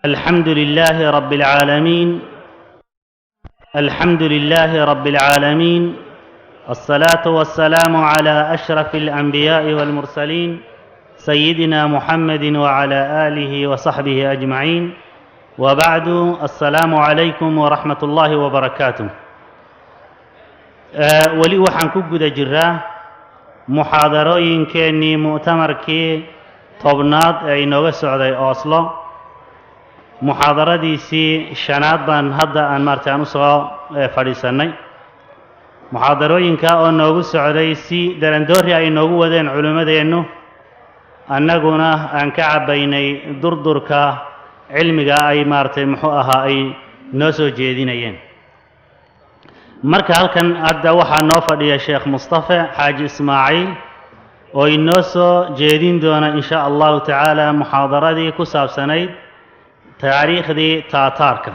الحمد لله رب العالمين، الحمد لله رب العالمين، الصلاة والسلام على أشرف الأنبياء والمرسلين، سيدنا محمد وعلى آله وصحبه أجمعين، وبعد، السلام عليكم ورحمة الله وبركاته. Weli waxaan ku guda jiraa muxaadarooyinkeennii mu'tamarkii 10aad ee inooga socday Oslo. Muxaadaradiisii shanaad baan hadda aan maaragtay aan usoo fadhiisannay. Muxaadarooyinka oo noogu socday si darandoori ay noogu wadeen culimmadeennu, annaguna aan ka cabbaynay durdurka cilmiga ay maaragtay muxuu ahaa ay noo soo jeedinayeen. Marka halkan hadda waxaa noo fadhiya Sheekh Mustafe Xaaji Ismaaciil oo inoo soo jeedin doona, in sha Allahu tacaala, muxaadaradii ku saabsanayd taariikhdii Taataarka,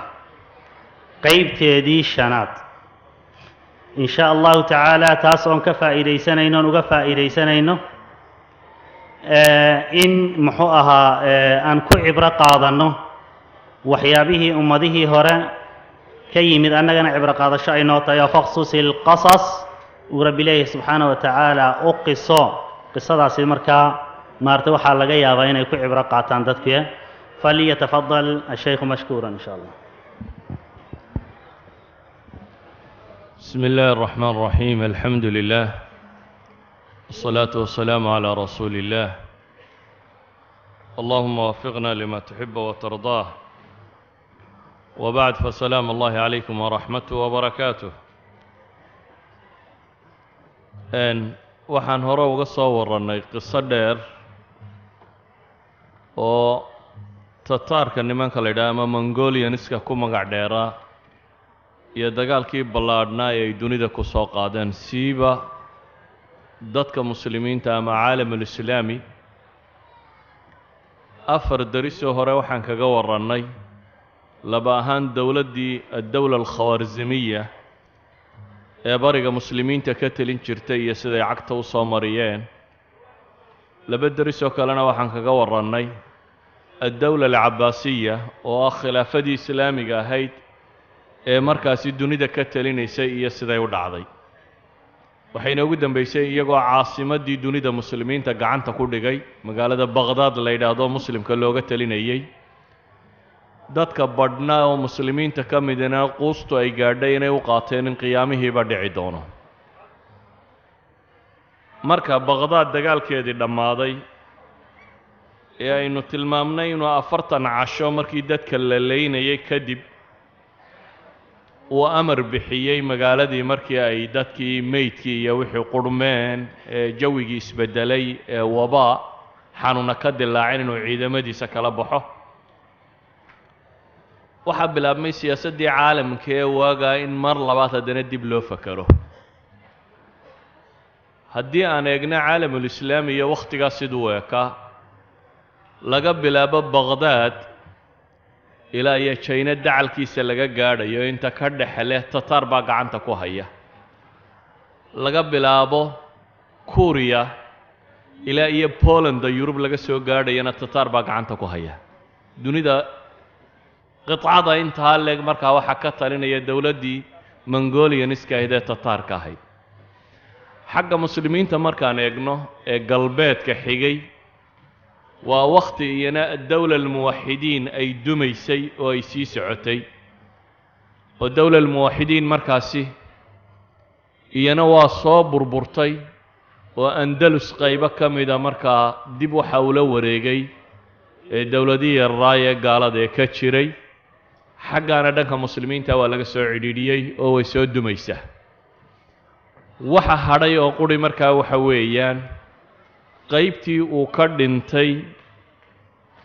qeybteedii shanaad, in sha Allahu tacaala, taas oon ka faa'iidaysanayno, oon uga faa'iidaysanayno in muxuu ahaa aan ku cibro qaadanno waxyaabihii ummadihii hore ka yimid, annagana cibro qaadasho ay noo tahay oo فاقصص القصص uu Rabbi leeyahay subxaana wa tacaala u qiso qisadaasi. Markaa maarata waxaa laga yaabaa inay ku cibro qaataan dadkii. فليتفضل الشيخ مشكورا إن شاء الله. بسم الله الرحمن الرحيم، الحمد لله والصلاة والسلام على رسول الله، اللهم وفقنا لما تحب وترضاه، وبعد، فسلام الله عليكم ورحمته وبركاته. Waxaan hore uga soo warannay qiso dheer oo Tataarka nimanka la yidhaha ama Mongolianiska ku magac dheeraa iyo dagaalkii ballaadhnaa ee ay dunida ku soo qaadeen, siiba dadka Muslimiinta ama caalamulislaami. Afar derisoo hore waxaan kaga warrannay laba ahaan dowladdii addowla alkhawaarzimiya ee bariga Muslimiinta ka telin jirtay iyo siday cagta u soo mariyeen. Laba derisoo kalena waxaan kaga warrannay addowla alcabaasiya oo ah khilaafadii islaamiga ahayd ee markaasi dunida ka telinaysay iyo siday u dhacday. Waxay inoogu dambeysay iyagoo caasimaddii dunida Muslimiinta gacanta ku dhigay, magaalada Baqhdaad la yidhaahdo Muslimka looga telinayey, dadka badhnaa oo Muslimiinta ka midina quustu ay gaadhay inay u qaateen in qiyaamihiiba dhici doono. Marka Baqhdaad dagaalkeedii dhammaaday ee aynu tilmaamnay inuu 40 casho markii dadka la leynayay kadib uu amar bixiyey magaaladii, markii ay dadkii meydkii iyo wixii qurhmeen ee jawigii isbeddelay ee wabaa xanuuna ka dilaacin, inuu ciidamadiisa kala baxo. Waxaa bilaabmay siyaasaddii caalamka ee waagaa in mar labaad haddana dib loo fakero. Haddii aan eegno caalamulislaami iyo wakhtigaas siduu ekaa, laga bilaabo Baqhdaad ilaa iyo Jayna dacalkiisa laga gaadhayo, inta ka dhexe leh Tataar baa gacanta ku haya. Laga bilaabo Kuuriya ilaa iyo Polanda Yurub laga soo gaadhayana Tataar baa gacanta ku haya. Dunida qidcada intaa leeg markaa waxaa ka talinaya dowladdii Mongolianiska ahayd ee Tataarka ahayd. Xagga Muslimiinta markaan eegno ee galbeedka xigay, waa wakhti iyana addowla almuwaxidiin ay dumaysay oo ay sii socotay, oo dowla almuwaxidiin markaasi iyana waa soo burburtay, oo Andalus qaybo ka mida markaa dib waxa ula wareegay ee dowladihii yarraay ee gaalada ee ka jiray. Xaggaana dhanka Muslimiinta waa laga soo cidhiidhiyey oo way soo dumaysaa. Waxa hadhay oo quri markaa waxa weeyaan qaybtii uu ka dhintay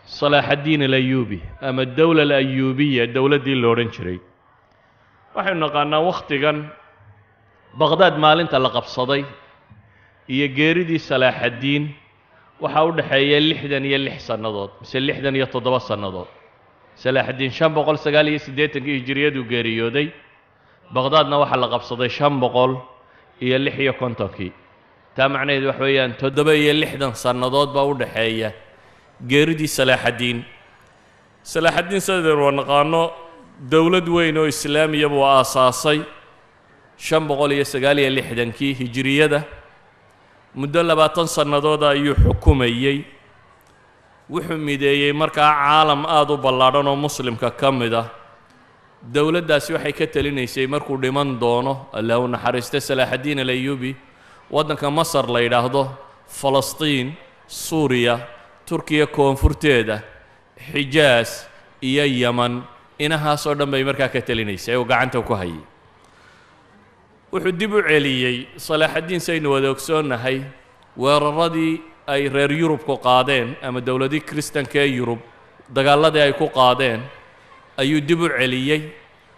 Salaaxaddiin Alayuubi ama dowla alayuubiya, dowladdii la odhan jiray. Waxaynu naqaanaa wakhtigan Baqhdaad maalinta la qabsaday iyo geeridii Salaaxaddiin waxaa u dhexeeya 66 sannadood mise 67 sannadood. Salaaxaddiin 589-kii hijiriyaduu geeriyooday, Baqhdaadna waxaa la qabsaday 556-kii. Taa macnaheedu waxa weeyaan 67 sannadood baa u dhexeeya geeridii Salaaxaddiin. Salaaxaddiin sidaynu waa naqaano dowlad weyn oo islaamiya buu aasaasay 569-kii hijiriyada. Muddo 20 sannadood ayuu xukumayey. Wuxuu mideeyey markaa caalam aada u ballaadhan oo muslimka ka mid ah. Dowladdaasi waxay ka telinaysay markuu dhiman doono, Allah u naxariistay, Salaaxaddiin Alayubi, waddanka Masar la yidhaahdo, Falastiin, Suuriya, Turkiya koonfurteeda, Xijaas iyo Yeman. Inahaasoo dhan bay markaa ka telinaysay oo gacanta ku hayay. Wuxuu dib u celiyey Salaaxaddiin, saynu wada ogsoonnahay, weeraradii ay reer Yurubku qaadeen ama dowladii Kristanka ee Yurub dagaalladii ay ku qaadeen ayuu dib u celiyey.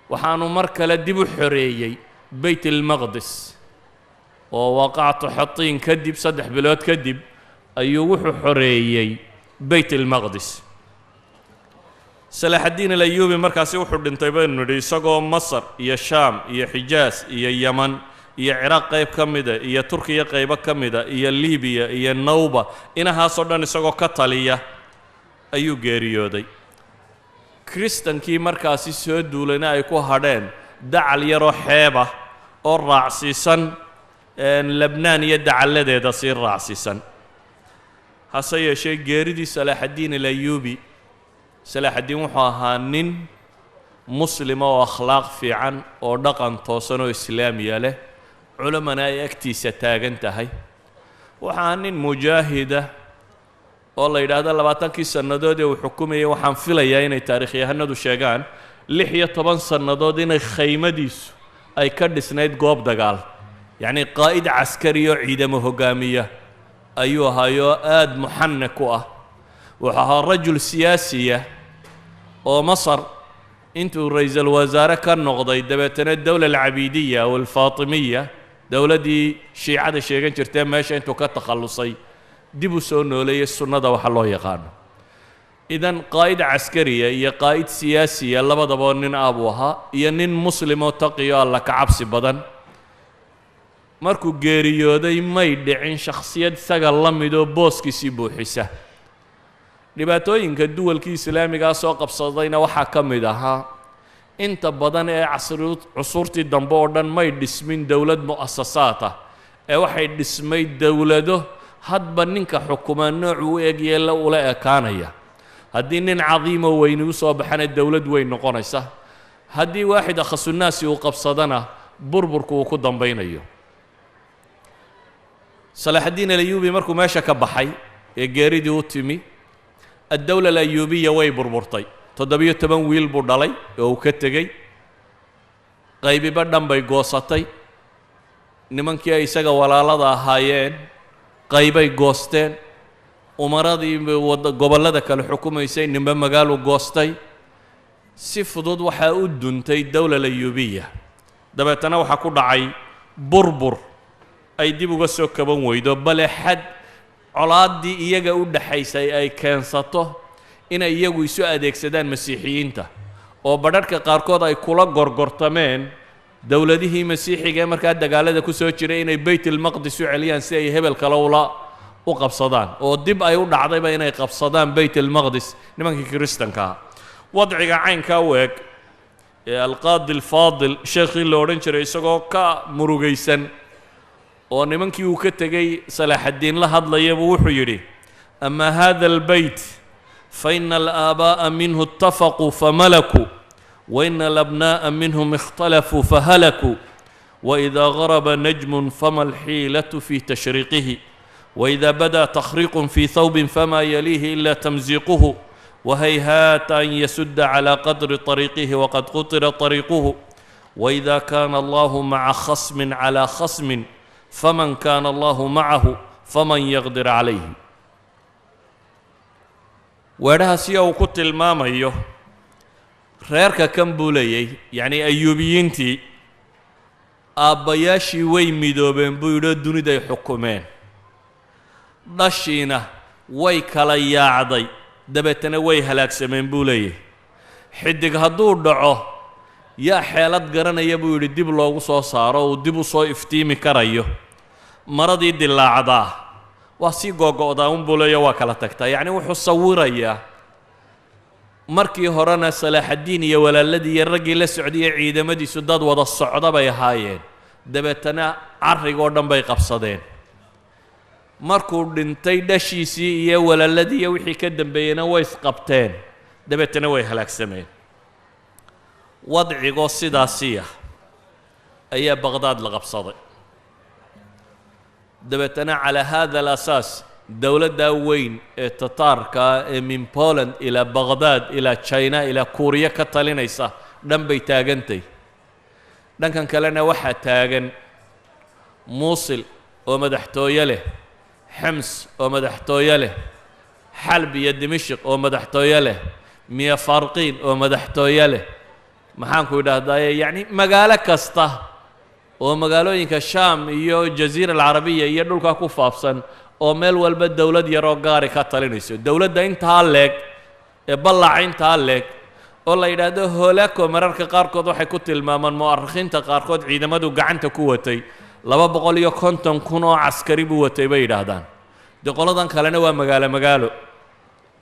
Waxaanu mar kale dib u xoreeyey Beyt ilmaqdis oo waaqacatu Xatiin kadib, 3 bilood kadib ayuu wuxuu xoreeyey Beyt ilmaqdis. Salaaxaddiin Alayuubi markaasi wuxuu dhintay, baynu nidhi, isagoo Masar iyo Shaam iyo Xijaas iyo Yeman iyo Ciraaq qayb ka mida iyo Turkiya qaybo ka mida iyo Libiya iyo Nawba, inahaasoo dhan isagoo ka taliya ayuu geeriyooday. Kristankii markaasi soo duulayna ay ku hadheen dacal yaroo xeebah oo raacsiisan Lebnaan iyo dacalladeeda sii raacsiisan. Hase yeeshee geeridii Salaaxaddiin Alayuubi, Salaaxaddiin wuxuu ahaa nin muslima oo akhlaaq fiican oo dhaqan toosan oo islaamiya leh, culamana ay agtiisa taagan tahay. Wuxuu ahaa nin mujaahida oo la yidhaahdo 20-kii sannadood ee uu xukumayay, waxaan filayaa inay taarikhyahanadu sheegaan, 16 sannadood inay khaymadiisu ay ka dhisnayd goob dagaal. Yacnii qaa'id caskari oo ciidamo hoggaamiya ayuu ahaayoo aada muxanak ku ah. Wuxuu ahaa rajul siyaasiya oo Masar intuu ra-iisul wasaare ka noqday, dabeetana dowla alcabiidiya aw alfaatimiya, dowladdii shiicada sheegan jirtee, meesha intuu ka takhallusay dib u soo nooleeyey sunnada waxa loo yaqaano. Idan qaa'id caskariya iyo qaa'id siyaasiya labadaba nin ah buu ahaa, iyo nin muslim oo taqiyo Alla ka cabsi badan. Markuu geeriyooday may dhicin shakhsiyad isaga la midoo booskiisii buuxisa. Dhibaatooyinka duwalkii islaamigaa soo qabsadayna waxaa ka mid ahaa, inta badan ee casri cusuurtii dambe oo dhan may dhismin dowlad mu'asasaat ah, ee waxay dhismay dowlado hadba ninka xukumaa noocu u egye la ula ekaanaya. Haddii nin cadiimoo weyni u soo baxana dowlad weyn noqonaysa, haddii waaxid akhasunaasi uu qabsadana burburku uu ku dambaynayo. Salaaxaddiin Alayuubi markuu meesha ka baxay ee geeridii u timi, addowla alayuubiya way burburtay. 17 wiil buu dhalay oo uu ka tegey, qaybiba dhan bay goosatay. Nimankii ay isaga walaalada ahaayeen qaybay goosteen, umaradii wada gobollada kale xukumaysay ninba magaalu goostay. Si fudud waxaa u duntay dowla alayuubiya. Dabeetana waxaa ku dhacay burbur ay dib uga soo kaban weydo, bale xad colaaddii iyaga u dhaxaysay ay keensato inay iyagu isu adeegsadaan masiixiyiinta, oo badharhka qaarkood ay kula gorgortameen dowladihii masiixiga ee markaa dagaalada ku soo jiray inay Beyt ilmaqdis u celiyaan si ay hebel kale ula u qabsadaan, oo dib ay u dhacdayba inay qabsadaan Beyt ilmaqdis nimankii kiristankaa. Wadciga caynkaa u eg ee Alqaadi Alfaadil sheekhii la odhan jiray, isagoo ka murugaysan oo nimankii uu ka tegey Salaaxaddiin la hadlaya, buu wuxuu yidhi: "Ama hada albeyt faina alaabaa'a minhu itafaquu famalakuu, waina alabnaa'a minhum ikhtalafuu fahalakuu. وإذا غرب نجم فما الحيلة في تشريقه، وإذا بدا تخريق في ثوب فما يليه إلا تمزيقه، وهيهات أن يسد على قدر طريقه وقد قطر طريقه. وإذا كان الله مع خصم على خصم، فمن كان الله معه فمن يقدر عليه." Weedhaha si uu ku tilmaamayo reerka kan buu leeyay, yacnii Ayuubiyiintii aabbayaashii way midoobeen buu yidhi oo duniday xukumeen, dhashiina way kala yaacday, dabeetana way halaagsameen buu leeyahy. Xidig hadduu dhaco yaa xeelad garanaya, buu yidhi, dib loogu soo saaro uu dib u soo iftiimi karayo? Maradii dilaacdaa waa sii googo'daa un, buu leeya, waa kala tagtaa. Yacni wuxuu sawirayaa Markii horena Salaaxaddiin iyo walaaladii iyo raggii la socdayey ciidamadiisu dad wada socda bay ahaayeen, dabeetana carrigoo dhan bay qabsadeen. Markuu dhintay dhashiisii iyo walaaladii iyo wixii ka dambeeyeyna way isqabteen, dabeetana way halaagsameen. Wadcigoo sidaasiya ayaa Baqhdaad la qabsaday. Dabeetana calaa hada alasaas dowladdaa weyn ee Tataarkaa ee min Poland ilaa Baqhdaad ilaa China ilaa Kuuriya ka talinaysa dhan bay taagantay. Dhankan kalena waxaa taagan Muusil oo madaxtooye leh, Xems oo madaxtooye leh, Xalb iyo Dimashik oo madaxtooye leh, Miyafarqiin oo madaxtooye leh, maxaanku idhaahdaaye, yacni magaalo kasta oo magaalooyinka Shaam iyo Jaziira Alcarabiya iyo dhulkaa ku faafsan oo meel walba dowlad yaroo gaari ka talinayso. Dowladda intaa leeg ee ballaca intaa leeg oo la yidhaahdo Holako, mararka qaarkood waxay ku tilmaamaan mu'arikhiinta qaarkood ciidamadu gacanta ku watay 250,000 oo caskari buu watay bay yidhaahdaan. Dee qoladan kalena waa magaalo magaalo,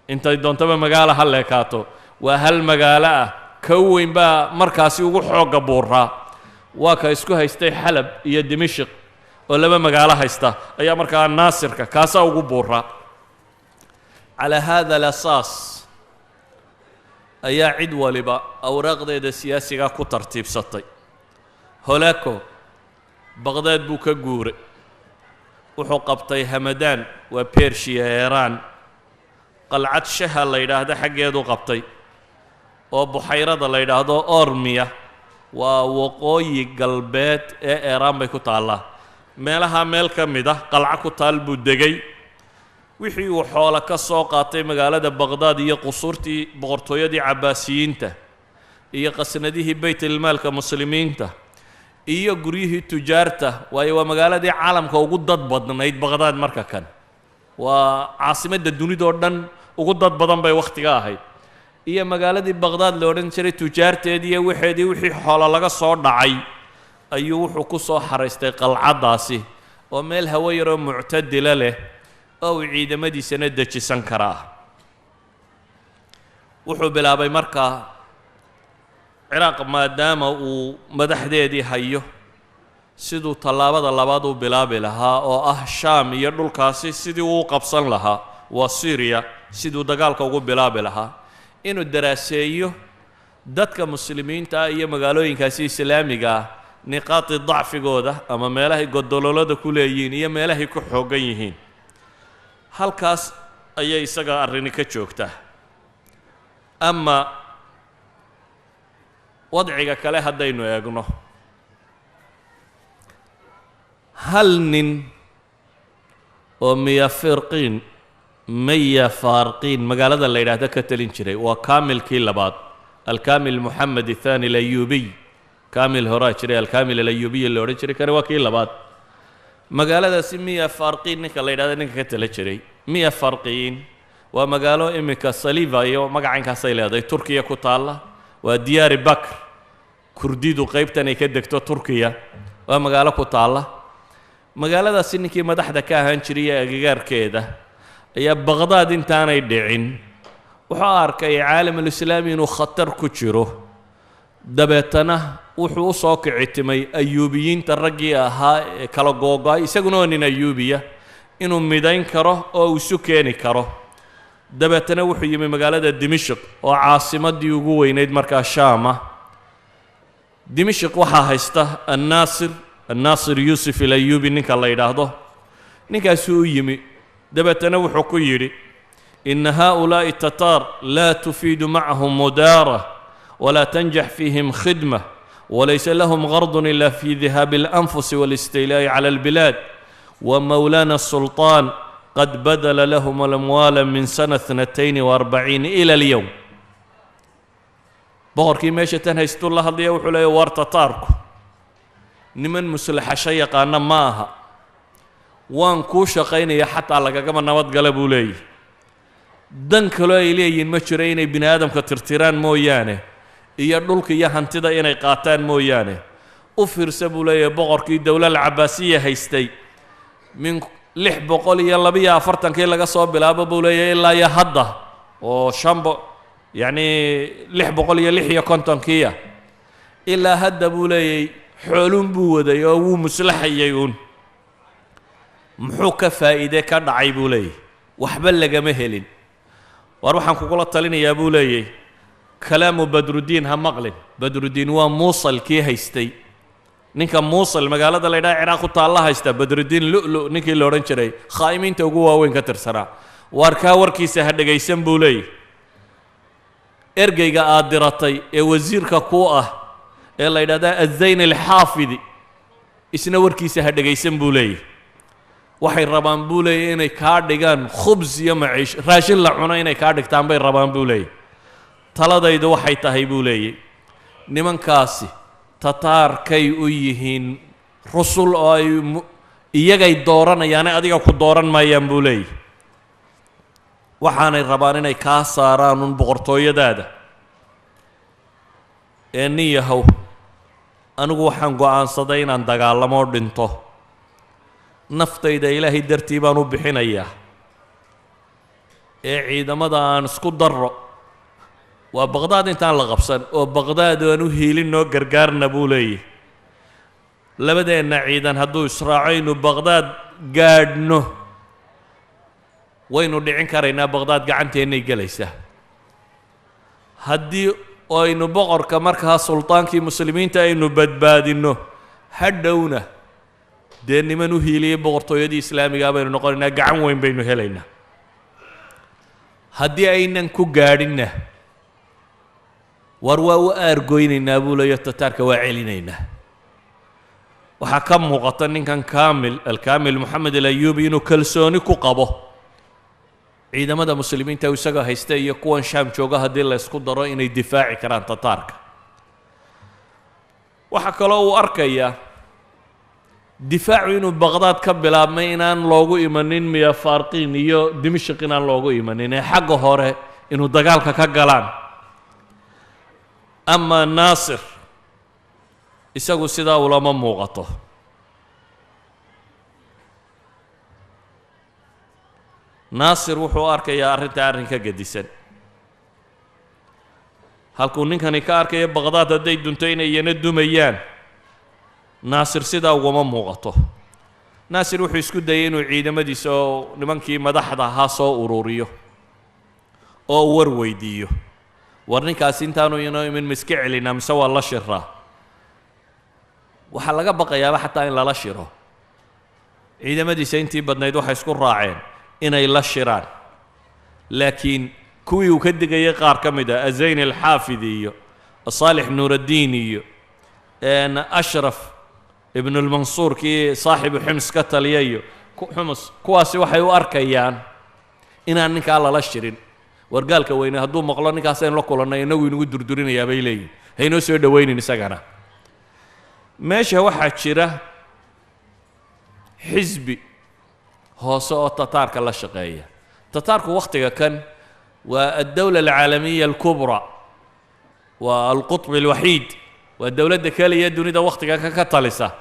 intay doontaba magaalo ha leekaato, waa hal magaalo ah ka weyn baa markaasi ugu xoogga buuraa. Waa ka isku haystay Xalab iyo Dimashik oo laba magaalo haysta ayaa markaa Naasirka kaasaa ugu buuraa. Calaa hada alasaas ayaa cid waliba awraaqdeeda siyaasigaa ku tartiibsatay. Holako Baqhdaad buu ka guuray, wuxuu qabtay Hamadaan, waa Bershiya Eeraan, qalcad Shaha la yidhaahdo xaggeedu qabtay oo buxayrada la yidhaahdo Ormiya, waa waqooyi galbeed ee Eeraan bay ku taallaa. Meelaha meel ka mid ah qalco ku taal buu degay. Wixii uu xoolo ka soo qaatay magaalada Baqhdaad iyo qusuurtii boqortooyadii Cabbaasiyiinta iyo qasnadihii baytilmaalka muslimiinta iyo guryihii tujaarta, waayo waa magaaladii caalamka ugu dad badnayd Baqhdaad, marka kan waa caasimadda dunidoo dhan ugu dad badan bay wakhtiga ahayd, iyo magaaladii Baqhdaad la odhan jiray tujaarteedii iyo waxeedii, wixii xoolo laga soo dhacay ayuu wuxuu ku soo xaraystay qalcaddaasi oo meel hawo yaroo muctadila leh oo uu ciidamadiisana dejisan karaa. Wuxuu bilaabay markaa Ciraaq maadaama uu madaxdeedii hayo siduu tallaabada labaad u bilaabi lahaa oo ah Shaam iyo dhulkaasi sidii uu qabsan lahaa, waa Syriya, siduu dagaalka ugu bilaabi lahaa, inuu daraaseeyo dadka muslimiinta ah iyo magaalooyinkaasi islaamiga ah niqaati dacfigooda ama meelahay godololada ku leeyihiin iyo meelahay ku xooggan yihiin. Halkaas ayay isaga arrini ka joogtaa. Ama wadciga kale haddaynu eegno, hal nin oo Miyafirqiin, Maya Faarqiin magaalada la yidhaahdo ka talin jiray, waa kaamilkii labaad, Alkaamil Moxamed Athani Alayuubiy. Kaamil horaa jiray, Alkaamil Alayuubiy la odhan jiray, kani waa kii labaad. Magaaladaasi Miya Faarqiin ninka la yidhahdo ninka ka tala jiray, Miya Farqiin waa magaalo iminka Saliva iyo magacaynkaasay leedahay, Turkiya ku taalla, waa Diyaari Bakr, Kurdidu qaybtan ay ka degto Turkiya, waa magaalo ku taalla. Magaaladaasi ninkii madaxda ka ahaan jiray ee agagaarkeeda ayaa Baqhdaad intaanay dhicin wuxuu arkay caalamulislaami inuu khatar ku jiro. Dabeetana wuxuu u soo kicitimay Ayuubiyiinta raggii ahaa ee kala googo-ay, isaguna oo nin Ayuubiya, inuu midayn karo oo uu isu keeni karo. Dabeetana wuxuu yimi magaalada Dimashik oo caasimaddii ugu weynayd markaa Shaama. Dimashik waxaa haysta Annaasir Yuusuf Alayuubi ninka la yidhaahdo. Ninkaasuu u yimi, dabeetana wuxuu ku yidhi: ina haaulaa'i tataar laa tufiidu macahum mudaara walaa tanjax fiihim khidma walaysa lahum gardun ila fi dihaabi alanfusi walistiilaa'i cala albilaad, wamawlaana asulطaan qad badala lahum alamwaala min sana 42 ila alyowm. Boqorkii meesha tan haystuu la hadlaya, wuxuu leeya: war tataarku niman muslaxasho yaqaana ma aha, waan kuu shaqaynaya xataa lagagama nabadgala buu leeyahy. Dan kaloo ay leeyihiin ma jiro inay bini aadamka tirtiraan mooyaane iyo dhulka iyo hantida inay qaataan mooyaane. U fiirsa buu leeyahay, boqorkii dowlal Cabaasiya haystay min 642-kii laga soo bilaabo buu leeyahay ilaa iyo hadda oo shanbo Yacnii 656-kiiya ilaa hadda buu leeyay xooluun buu waday oo wuu muslaxayay uun. Muxuu ka faa'iide ka dhacay buu leeyay? Waxba lagama helin. Waar waxaan kugula talinayaa buu leeyay, kalaamu Badruddiin ha maqlin. Badruddiin waa Muusal kii haystay, ninka Muusal magaalada la ydhaha Ciraaq ku taalla haysta, Badruddiin Lu'lu ninkii la odhan jiray, khaa'imiinta ugu waaweyn ka tirsanaa. Waar kaa warkiisa ha dhegaysan buu leeyay. Ergeyga aad diratay ee wasiirka ku ah ee la yidhahdaa Azayn Alxaafidi, isna warkiisa ha dhegaysan buu leeyay. Waxay rabaan buu leeyay inay kaa dhigaan khubs iyo maciish, raashin la cuno inay kaa dhigtaan bay rabaan buu leeyay. Taladaydu waxay tahay buu leeyay, nimankaasi Tataarkay u yihiin rusul oo ay iyagay dooranayaane adiga ku dooran maayaan buu leeyay. Waxaanay rabaan inay kaa saaraan un boqortooyadaada. Ee nin yahow, anigu waxaan go'aansaday inaan dagaalamo oo dhinto. Naftayda Ilaahay dartii baan u bixinayaa. Ee ciidamada aan isku darro, waa Baqhdaad intaan la qabsan, oo Baqhdaad aan u hiilinoo gargaarna buu leeyahy. Labadeenna ciidan hadduu israaco aynu Baqhdaad gaadhno, waynu dhicin karaynaa, Baqhdaad gacanteennay gelaysaa. Haddii aynu boqorka markaa sultaankii muslimiinta aynu badbaadinno, hadhowna dee niman u hiiliyey boqortooyadii islaamigaa baynu noqonaynaa, gacan weyn baynu helaynaa. Haddii aynan ku gaadhinna, war waa u aargoynaynaa buu leeyo, Tataarka waa celinaynaa. Waxaa ka muuqata ninkan Kaamil, Alkaamil Moxamed Alayubi, inuu kalsooni ku qabo ciidamada muslimiinta isaga haysta iyo kuwan Shaam jooga haddii la ysku daro inay difaaci karaan Tataarka. Waxaa kaloo uu arkayaa difaacu inuu Baqhdaad ka bilaabmay, inaan loogu imanin Miyafaarqiin iyo Dimashq, inaan loogu imanin ee xagga hore inuu dagaalka ka galaan. Ama Naasir isagu sidaa ulama muuqato. Naasir wuxuu arkayaa arrintaa arrin ka gedisan. Halkuu ninkani ka arkayo Baqhdaad hadday dunto inay iyana dumayaan, Naasir sidaa ugama muuqato. Naasir wuxuu isku dayay inuu ciidamadiisa oo nimankii madaxda ahaa soo ururiyo oo war weydiiyo: war ninkaasi intaanu inoo imin ma iska celinaa mise waa la shiraa? Waxaa laga baqayaaba xataa in lala shiro. Ciidamadiisa intii badnayd waxay isku raaceen inay la shiraan, laakiin kuwii uu ka digayay qaar ka mid ah, Azayn Alxaafidi iyo Saalix Nuuraddiin iyo Ashraf Ibnulmansuur kii saaxibu Xims ka taliya iyo Xumus, kuwaasi waxay u arkayaan inaan ninkaa lala shirin. Wargaalka weyne hadduu maqlo ninkaasaynu la kulannay, inagu inagu durdurinayaa bay leeyihin, haynoo soo dhowaynin isagana. Meesha waxaa jira xisbi hoose oo Tataarka la shaqeeya. Tataarku wakhtiga kan waa addawla alcaalamiya alkubra, waa alqutb alwaxiid, waa dowladda keliya dunida wakhtiga kan ka talisa.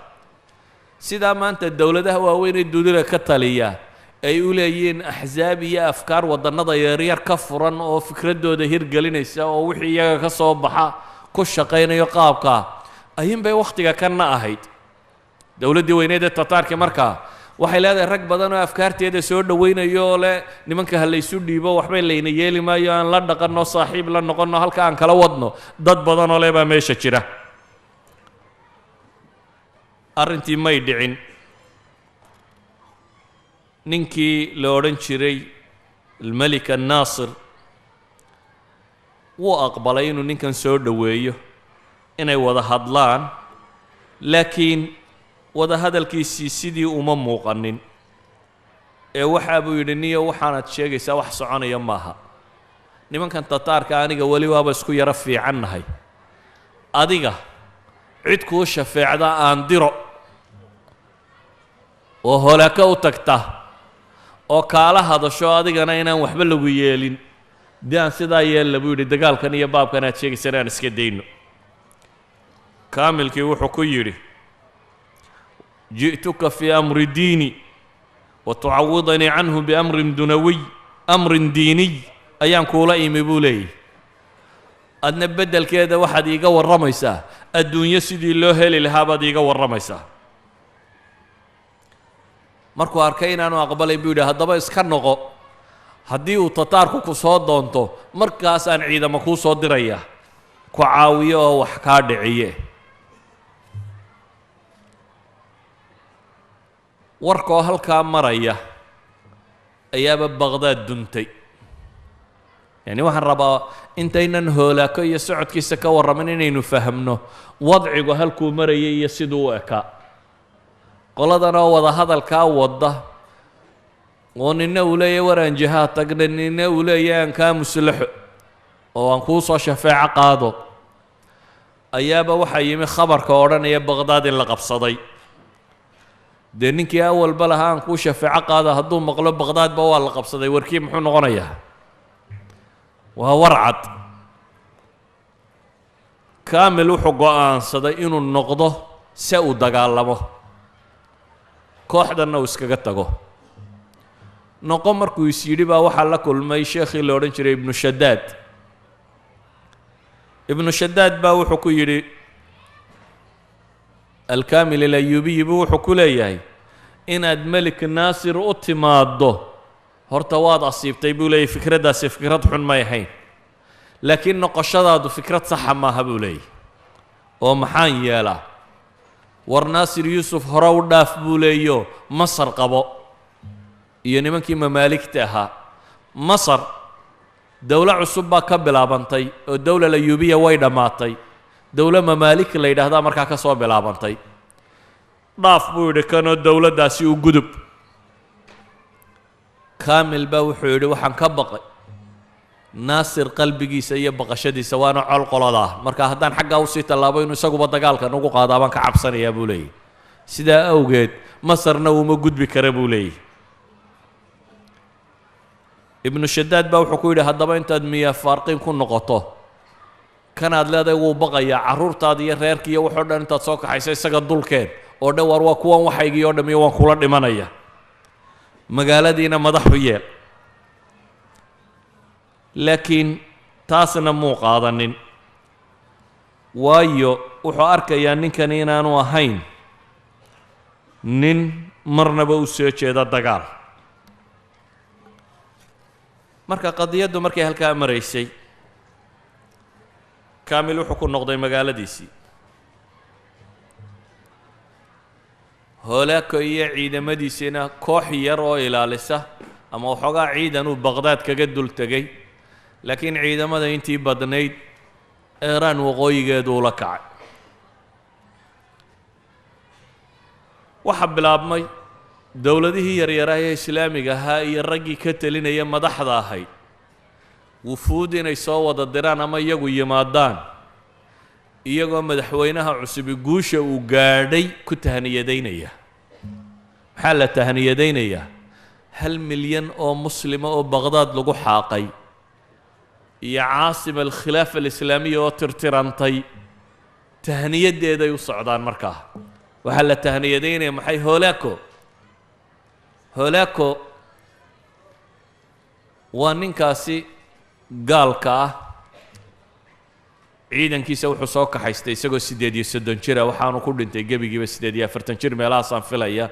Sidaa maanta dowladaha waaweyn ee dunida ka taliya ay u leeyihiin axsaab iyo afkaar waddannada yaryar ka furan oo fikraddooda hirgelinaysa oo wixii iyaga ka soo baxa ku shaqaynayo, qaabkaa ayuun bay wakhtiga kanna ahayd. Dowladdii weyneed ee Tataarkii markaa waxay leedahay rag badan oo afkaarteeda soo dhowaynayo oo leh nimanka ha laysu dhiibo, waxbay layna yeeli maayo, aan la dhaqanno, saaxiib la noqonno, halka aan kala wadno. Dad badan oo leh baa meesha jira. Arrintii may dhicin. Ninkii la odhan jiray Almelik Annaasir wuu aqbalay inuu ninkan soo dhoweeyo, inay wada hadlaan, laakiin wada hadalkiisii sidii uma muuqanin. Ee waxaa buu yidhi: niyo, waxaanaad sheegaysaa wax soconaya maaha. Nimankan Tataarka aniga weli waaba isku yaro fiicannahay. Adiga cid kuu shafeecda aan diro oo holaako u tagta oo kaala hadasho, adigana inaan waxba lagu yeelin. Dee aan sidaa yeella buu yidhi, dagaalkan iyo baabkan aad sheegaysana aan iska dayno. Kaamilkii wuxuu ku yidhi: ji'tuka fii amri diini wa tucawidanii canhu biamrin dunawiy, amrin diiniy ayaan kuula imi buu leeyahy. Adna beddelkeeda waxaad iiga warramaysaa adduunyo sidii loo heli lahaa baad iiga warramaysaa. Markuu arkay inaanu aqbalay buu yidhi, haddaba iska noqo, haddii uu tataarku ku soo doonto markaas aan ciidamo kuu soo diraya ku caawiyo oo wax kaa dhiciye. Warkoo halkaa maraya ayaaba Baqhdaad duntay. Yacni waxaan rabaa intaynan hoolaako iyo socodkiisa ka warramin inaynu fahamno wadcigu halkuu marayay iyo siduu u ekaa. Qoladan oo wada hadalkaa wadda oo nina uu leeyahy war aan jihaad tagna, nina uu leeyahy aan kaa muslaxo oo aan kuu soo shafeeco qaado, ayaaba waxaa yimi khabarka odhanaya Baqhdaad in la qabsaday. Dee ninkii awalba lahaa aan kuu shafeeco qaado hadduu maqlo Baqhdaadba waa la qabsaday, warkii muxuu noqonayaa? Waa war cad. Kaamil wuxuu go'aansaday inuu noqdo se uu dagaalamo, kooxdanna uu iskaga tago. Noqo markuu is yidhi baa waxaa la kulmay sheekhii la odhan jiray Ibnu Shadaad. Ibnu Shadaad baa wuxuu ku yidhi Alkaamil Alayuubiyi buu wuxuu ku leeyahay, inaad Melik Naasir u timaaddo horta waad asiibtay buu leeyahy, fikraddaasi fikrad xun may ahayn, laakiin noqoshadaadu fikrad saxa maaha buu leeyahy. Oo maxaan yeelaa? War Naasir Yuusuf hore u dhaaf buu leeyo, Masar qabo iyo nimankii mamaaligta ahaa. Masar dowlo cusub baa ka bilaabantay oo dowla Layuubiya way dhammaatay, dowlo mamaalik la yidhaahdaa markaa ka soo bilaabantay. Dhaaf buu yidhi kanoo dowladdaasi u gudub. Kaamil baa wuxuu yidhi, waxaan ka baqay Naasir qalbigiisa iyo baqashadiisa, waana col qoladaa, marka haddaan xaggaa usii tallaabo inuu isaguba dagaalka nagu qaadaa baan ka cabsanayaa buu leeyahy. Sidaa awgeed Masarna uuma gudbi kara buu leeyahy. Ibnu Shadaad baa wuxuu ku yidhi, haddaba intaad miyaa faarqiin ku noqoto kanaad leedahay wuu baqayaa, carruurtaada iyo reerkii iyo waxoo dhan intaad soo kaxayso isaga dulkeen oo dhan, war waa kuwan waxaygii oo dham iyo waan kula dhimanaya, magaaladiina madaxu yeel. Laakiin taasna muu qaadanin, waayo wuxuu arkayaa ninkani inaanu ahayn nin marnaba u soo jeeda dagaal. Marka qadiyaddu markay halkaa maraysay, Kaamil wuxuu ku noqday magaaladiisii. Hoolaako iyo ciidamadiisiina koox yar oo ilaalisa ama waxoogaa ciidan uu Baqhdaad kaga dul tegey, laakiin ciidamada intii badnayd Eeraan waqooyigeedu ula kacay. Waxaa bilaabmay dowladihii yaryaraa ee islaamiga ahaa iyo raggii ka telinaya madaxda ahayd wufuud inay soo wada diraan ama iyagu yimaadaan, iyagoo madaxweynaha cusubi guusha uu gaadhay ku tahniyadaynaya. Maxaa la tahniyadaynayaa? 1 milyan oo muslima oo Baqhdaad lagu xaaqay iyo caasima alkhilaafa alislaamiya oo tirtirantay tahniyaddeeday u socdaan. Markaa waxaa la tahniyadaynaya maxay? Hoolaako. Hoolaako waa ninkaasi gaalka ah, ciidankiisa wuxuu soo kaxaystay isagoo 38 jira, waxaanu ku dhintay gebigiiba 48 jir meelahaasaan filaya.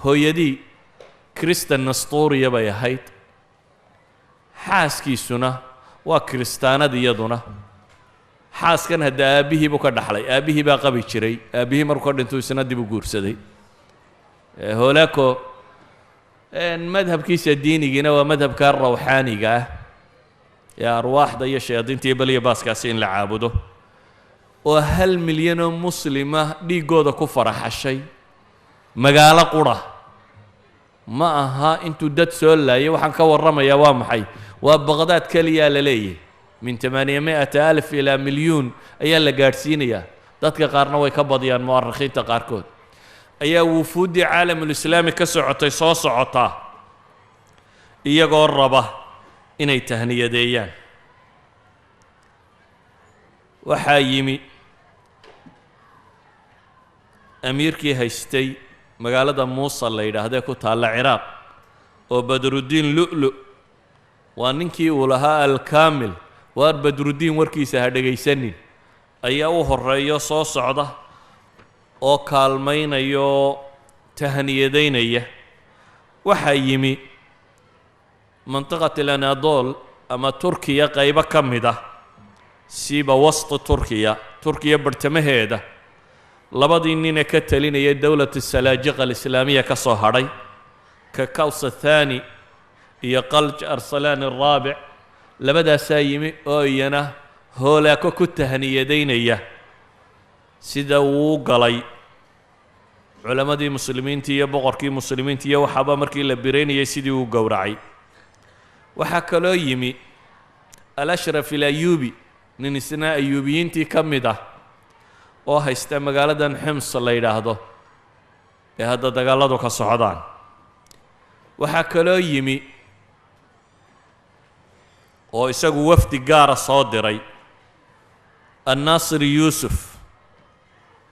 Hooyadii Kristan Nastuuriya bay ahayd, xaaskiisuna waa kiristaanad iyaduna. Xaaskan hadda aabbihii buu ka dhaxlay, aabbihii baa qabi jiray, aabbihii markuu ka dhintuu isna dib u guursaday. Hoolaako madhabkiisa diinigiina waa madhabka rawxaaniga ah ee arwaaxda iyo shayaadiinta iyo beliya baaskaasi in la caabudo, oo 1 milyan oo muslima dhiiggooda ku faraxashay magaalo qura. Ma aha intuu dad soo laayay, waxaan ka warramayaa waa maxay? Waa Baqhdaad keliyaa la leeyahy. Min 800,000 ilaa milyuun ayaa la gaadhsiinayaa, dadka qaarna way ka badiyaan mu'arikhiinta qaarkood. Ayaa wufuuddii caalamulislaami ka socotay soo socotaa iyagoo raba inay tahniyadeeyaan. Waxaa yimi amiirkii haystay magaalada Muusal la yidhaahdee ku taalla Ciraaq oo Badruddiin Lu'lu, waa ninkii uu lahaa Alkaamil, Waar Badruddiin warkiisa ha dhegaysanin, ayaa u horeeyo soo socda oo kaalmaynaya oo tahaniyadaynaya. Waxaa yimi mantiqat alanadol ama Turkiya qaybo ka mid ah, siiba wasti Turkiya, Turkiya bartamaheeda, labadii nine ka talinaya dowlat salaajiqa alislaamiya ka soo hadhay, ka Kaws athaani iyo Qalj Arsalaan alraabic, labadaasaa yimi oo iyana Hoolaako ku tahniyadaynaya sida uu galay culammadii muslimiinta iyo boqorkii muslimiinta iyo waxaaba markii la biraynayay sidii uu gowracay. Waxaa kaloo yimi Alashraf alayuubi, nin isna Ayuubiyiintii ka mid ah oo haysta magaaladan Xims la yidhaahdo ee hadda dagaaladu ka socdaan. Waxaa kaloo yimi oo isagu wafdi gaara soo diray Annaasir Yuusuf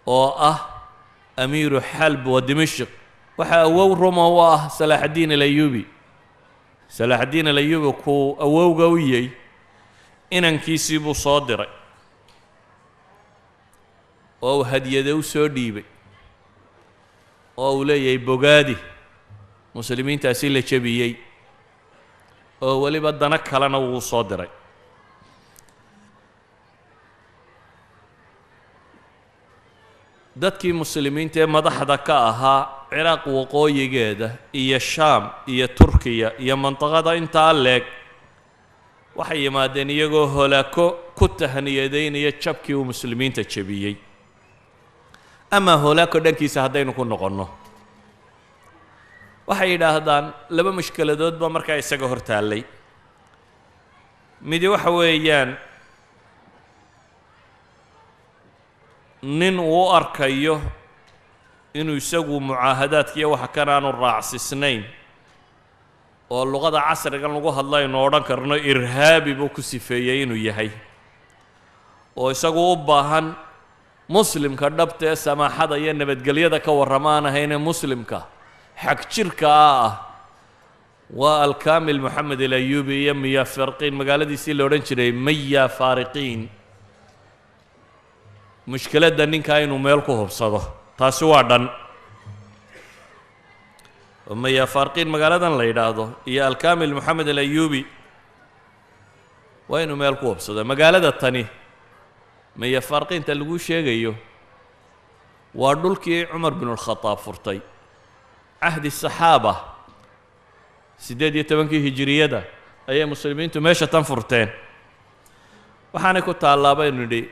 oo ah amiiru Xalb wa Dimashq. Waxaa awow ruma u ah Salaaxaddiin Alayuubi. Salaaxaddiin Alayuubi kuu awowga u yey inankiisii buu soo diray oo uu hadyade u soo dhiibay oo uu leeyahay bogaadi muslimiintaasi la jebiyey, oo weliba dano kalena wuu soo diray. Dadkii muslimiinta ee madaxda ka ahaa Ciraaq waqooyigeeda iyo Shaam iyo Turkiya iyo mandaqada intaa leeg waxay yimaadeen iyagoo Holaako ku tahniyadaynaya jabkii uu muslimiinta jebiyey. Amaa Holaako dhankiisa haddaynu ku noqonno, waxay yidhaahdaan laba mushkiladood baa markaa isaga hor taallay. Midi waxa weeyaan nin uu u arkayo inuu isagu mucaahadaadkiiyo waxa kan aanu raacsisnayn, oo luqada casrigan lagu hadlaynu odhan karno irhaabi buu ku sifeeyey inuu yahay, oo isagu u baahan muslimka dhabta ee samaaxada iyo nabadgelyada ka warrama aan ahaynee muslimka xag jirka ah. Waa Alkaamil Moxamed Alayubi iyo Miya Farqiin, magaaladiisii la odhan jiray Maya Faariqiin. Mushkiladda ninkaa inuu meel ku hubsado taasi waa dhan. Maya Faarqiin magaaladan la yidhaahdo iyo Alkaamil Moxamed Alayubi waa inuu meel ku hubsado. Magaalada tani Maya Faarqiinta lagu sheegayo waa dhulkii Cumar binulkhadaab furtay cahdi saxaaba, 18-kii hijiriyada ayay muslimiintu meesha tan furteen. Waxaanay ku taallaa baynu nidhi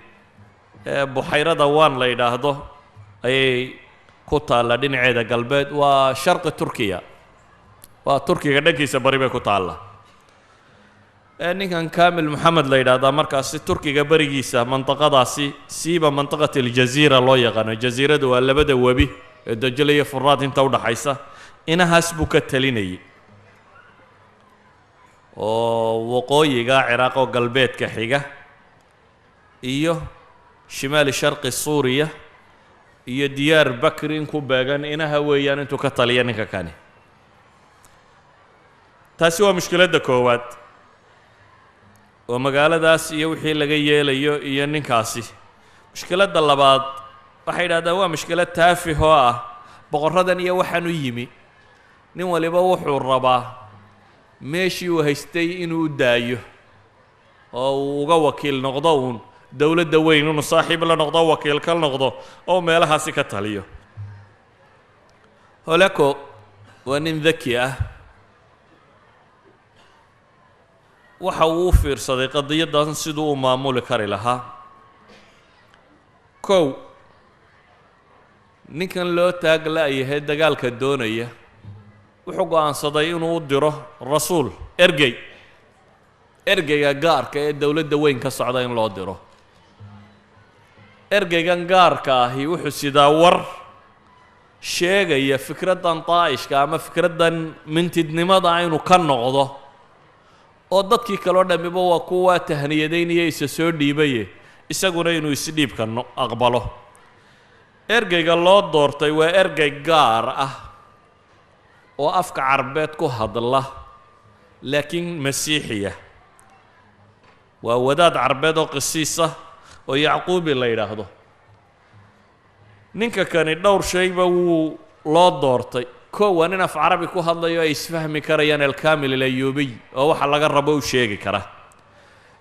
buxayrada Waan la yidhaahdo ayay ku taallaa dhinaceeda galbeed, waa sharqi Turkiya, waa Turkiga dhankiisa bari bay ku taallaa. Ninkan Kamil Moxamed la yidhaahdaa markaasi Turkiga berigiisa mandaqadaasi, siiba mandaqat aljaziira loo yaqaano, jasiiradu waa labada webi ee Dajle iyo Furaad inta udhaxaysa, inahaas buu ka talinayay oo waqooyiga Ciraaq oo galbeedka xiga iyo shimaali sharqi Suuriya iyo Diyaar Bakri in ku beegan inaha weeyaan intuu ka taliya ninka kani. Taasi waa mushkiladda koowaad oo magaaladaas iyo wixii laga yeelayo iyo ninkaasi. Mushkiladda labaad waxay yidhahdaan waa mushkilad taafih oo ah boqorradan iyo waxaan u yimi nin waliba wuxuu rabaa meeshii uu haystay inuu u daayo oo uu uga wakiil noqdo uun dowladda weyn, inuu saaxiib la noqdo, wakiil ka noqdo oo meelahaasi ka taliyo. Holako waa nin daki ah, waxa uu u fiirsaday qadiyaddan siduu u maamuli kari lahaa. Kow, ninkan loo taag la-yahay dagaalka doonaya wuxuu go'aansaday inuu u diro rasuul, ergey, ergeyga gaarka ee dowladda weyn ka socda in loo diro. Ergeygan gaarka ahi wuxuu sidaa war sheegaya fikraddan daa'ishka ama fikraddan mintidnimada inuu ka noqdo, oo dadkii kaloo dhammiba waa kuwaa tahniyadaynaya isa soo dhiibaye, isaguna inuu isdhiibka aqbalo. Ergeyga loo doortay waa ergey gaar ah oo afka Carbeed ku hadla laakiin masiixiya. Waa wadaad carbeed oo qisiis ah oo Yacquubi la yidhaahdo. Ninka kani dhowr shayba wuu loo doortay. Koo, waa nin af carabi ku hadlayo ay isfahmi karayaan Alkamil Alayuubiy, oo waxa laga rabo u sheegi kara,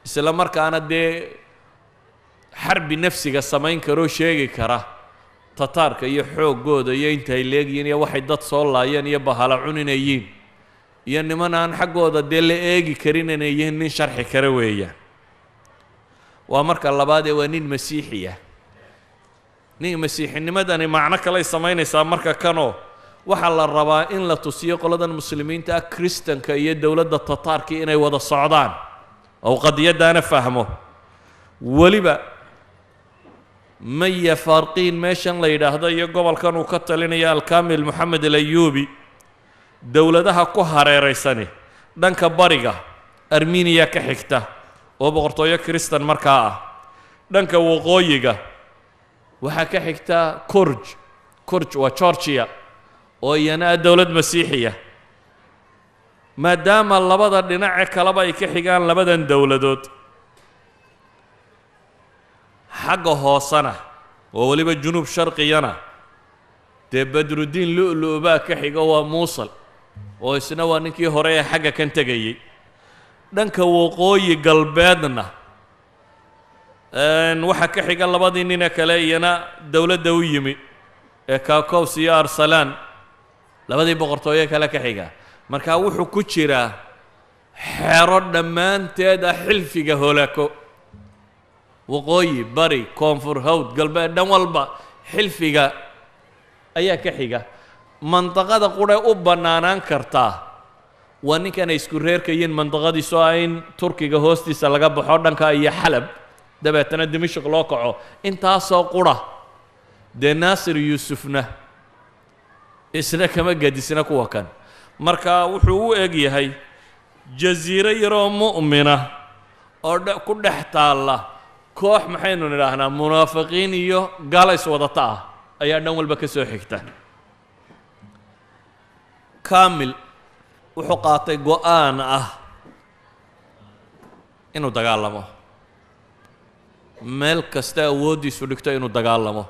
isla markaana dee xarbi nafsiga samayn karoo sheegi kara Tataarka iyo xooggooda iyo inta ay leegyihiin iyo waxay dad soo laayeen iyo bahala cuninayiin iyo niman aan xaggooda dee la eegi karin inay yihiin, nin sharxi kara weeyaan. Waa marka labaadee, waa nin masiixi ah. Nin masiixinimadani macno kaley samaynaysaa marka kanoo waxaa la rabaa in la tusiyo qoladan muslimiinta ah Kristanka iyo dowladda Tataarka inay wada socdaan oo qadiyaddaana fahmo. Weliba Maya Faarqiin meeshan la yidhaahdo iyo gobolkan uu ka talinaya Alkamil Moxamed Alayuubi, dowladaha ku hareeraysani, dhanka bariga Armeniya ka xigta oo boqortooyo Kristan markaa ah, dhanka waqooyiga waxaa ka xigta Kurj. Kurj waa Georgia oo iyana ah dowlad masiixiya. Maadaama labada dhinace kaleba ay ka xigaan labadan dowladood, xagga hoosena oo weliba junuub sharqiyana dee Badruddiin Lu'lu' baa ka xigo, waa Muusal oo isna waa ninkii hore ee xagga kan tegayey. Dhanka waqooyi galbeedna waxaa ka xiga labadii nine kale iyana dowladda u yimi ee Kakows iyo Arsalaan, labadii boqortooyo kale ka xiga. Marka wuxuu ku jiraa xero dhammaanteed ah xilfiga Holako, waqooyi, bari, koonfur, hawd, galbeed, dhan walba xilfiga ayaa ka xiga. Mandaqada qudhe u bannaanaan kartaa waa ninkan ay isku reerkayiin mandaqadiisu ah in Turkiga hoostiisa laga baxo dhanka iyo Xalab, dabeetana Dimashq loo kaco, intaasoo qura. Dee Naasir Yuusufna isna kama gedisna kuwa kan. Marka wuxuu u eg yahay jasiiro yaroo mu'mina oo ku dhex taalla koox, maxaynu nidhaahnaa, munaafiqiin iyo gaala iswadata ah ayaa dhan walba ka soo xigta. Kamil wuxuu qaatay go'aan ah inuu dagaalamo, meel kasta awooddiisu dhigto inuu dagaalamo.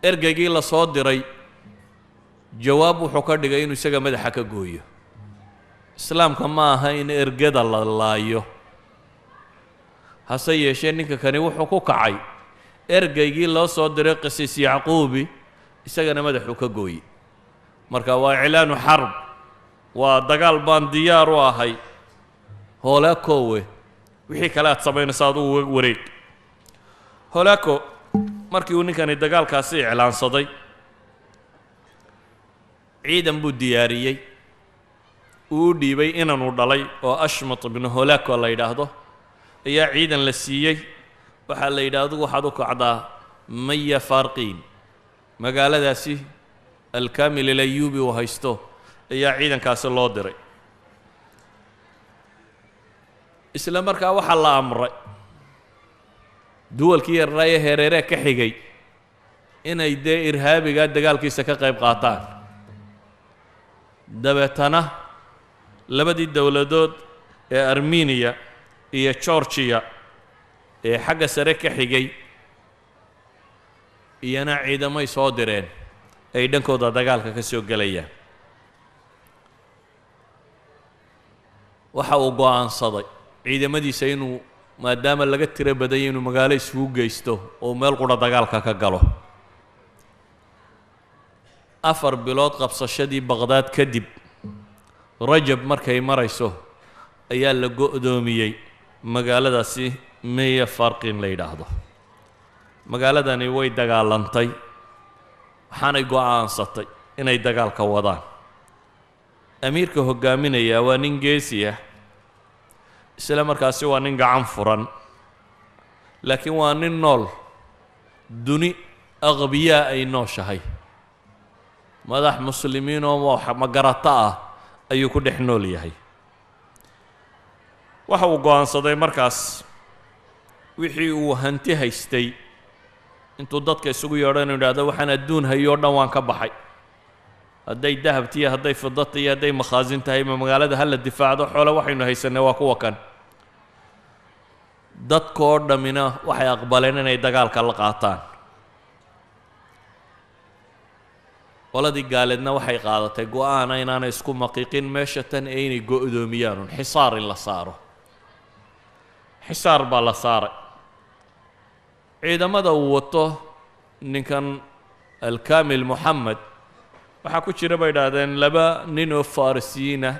Ergeygii la soo diray jawaab wuxuu ka dhigay inuu isaga madaxa ka gooyo. Islaamka ma aha in ergada la laayo, hase yeeshee ninka kani wuxuu ku kacay ergeygii loo soo diray qisiis Yacquubi, isagana madaxuu ka gooyey. Marka waa iclaanu xarb, waa dagaal baan diyaar u ahay Hoolaakowe, wixii kale aad samaynayso adugu wareeg. Hoolaako markii uu ninkani dagaalkaasi iclaansaday, ciidan buu diyaariyey, uu u dhiibay inanuu dhalay oo Ashmat ibnu Holaako la yidhaahdo ayaa ciidan la siiyey. Waxaa la yidhi, adigu waxaad u kacdaa Maya Faarqiin, magaaladaasi Alkamil Alayuubi uu haysto ayaa ciidankaasi loo diray. Isla markaa waxaa la amray duwalkii yarraa ee hereeree ka xigay inay dee irhaabigaa dagaalkiisa ka qayb qaataan. Dabeetana labadii dowladood ee Armeniya iyo Georgiya ee xagga sare ka xigay iyana ciidamay soo direen ay dhankooda dagaalka ka soo gelayaan. Waxa uu go'aansaday ciidamadiisa inuu, maadaama laga tiro badanya, inuu magaalo isugu geysto oo meel qura dagaalka ka galo. 4 bilood qabsashadii Baqhdaad kadib, Rajab markay marayso, ayaa la go'doomiyey magaaladaasi Meya Farqin la yidhaahdo. Magaaladani way dagaalantay, waxaanay go'aansatay inay dagaalka wadaan. Amiirka hoggaaminayaa waa nin geesi ah, isla markaasi waa nin gacan furan, laakiin waa nin nool duni aqbiyaa ay nooshahay, madax muslimiin oo magarato ah ayuu ku dhex nool yahay. Waxa uu go'aansaday markaas wixii uu hanti haystay intuu dadka isugu yeedho inuu idhahdo, waxaan adduun hayo o dhan waan ka baxay. Hadday dahabtiiyo hadday fidata iyo hadday makhaasin tahay, ma magaalada ha la difaacdo, xoole waxaynu haysanay waa kuwa kan. Dadkoo dhammina waxay aqbaleen inay dagaalka la qaataan. Qoladii gaaleedna waxay qaadatay go-aana inaanay isku maqiiqin meesha tan ee inay go-doomiyaan un xisaar in la saaro. Xisaar baa la saaray. Ciidamada uu wato ninkan Alkamil Moxamed waxaa ku jira, bay idhaahdeen, laba nin oo farisiyiinah,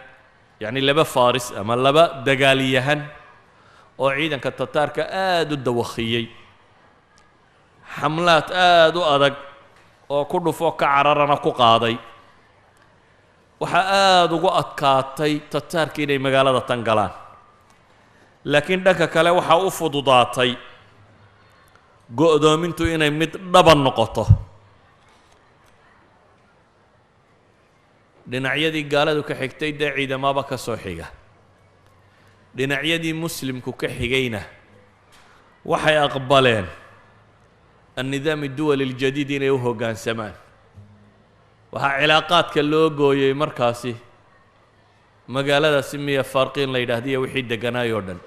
yacni laba faris ama laba dagaalyahan oo ciidanka Tataarka aada u dawakhiyey, xamlaad aada u adag oo ku dhufo ka cararana ku qaaday. Waxaa aada ugu adkaatay Tataarka inay magaalada tan galaan, laakiin dhanka kale waxaa u fududaatay go'doomintu inay mid dhaban noqoto. Dhinacyadii gaaladu ka xigtay dee ciidamaba ka soo xiga, dhinacyadii muslimku ka xigayna waxay aqbaleen annidaam adduwali aljadiid inay u hoggaansamaan. Waxaa cilaaqaadka loo gooyey markaasi magaaladaasi Miya Farqiin la yidhaahdiyo wixii degganaay oo dhan.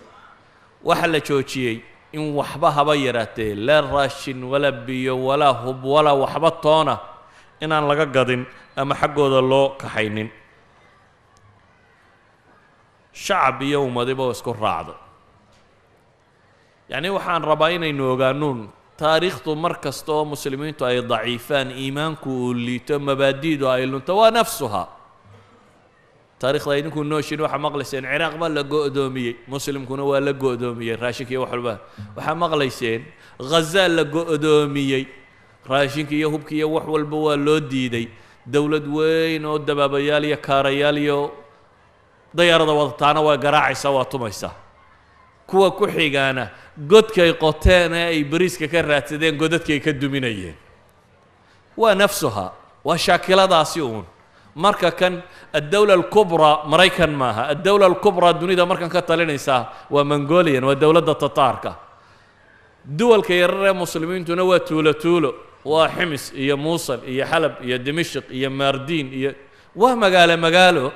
Waxaa la joojiyey in waxba haba yaraatee, laa raashin walaa biyo walaa hub walaa waxba toona inaan laga gadin ama xaggooda loo kaxaynin. Shacab iyo ummadiba oo isku raacdo. Yacni waxaan rabaa inaynu ogaanuun taariikhdu mar kasta oo muslimiintu ay daciifaan, iimaanku uu liito, mabaadi'du ay lunto, waa nafsuhaa taarikhda. Idinku nooshin waxaa maqlayseen Ciraaq baa la go'doomiyey, muslimkuna waa la go'doomiyey raashinka iyo wax walba. Waxaa maqlayseen Ghaza la go'doomiyey, raashinka iyo hubka iyo wax walba waa loo diiday. Dowlad weyn oo dabaabayaal iyo kaarayaal iyo dayaarada wadataana waa garaacaysaa, waa tumaysaa. Kuwa ku xigaana godkay qoteen ee ay bariiska ka raadsadeen godadkay ka duminayeen. Waa nafsuhaa, waa shaakiladaasi uun. Marka kan addawla alkubraa Maraykan maaha, addawla alkubraa dunida markan ka talinaysaa waa Mongolian, waa dowladda Tataarka. Duwalka yarar ee muslimiintuna waa tuulo tuulo, waa Ximis iyo Muusal iyo Xalab iyo Dimashq iyo Maardiin iyo waa magaalo magaalo.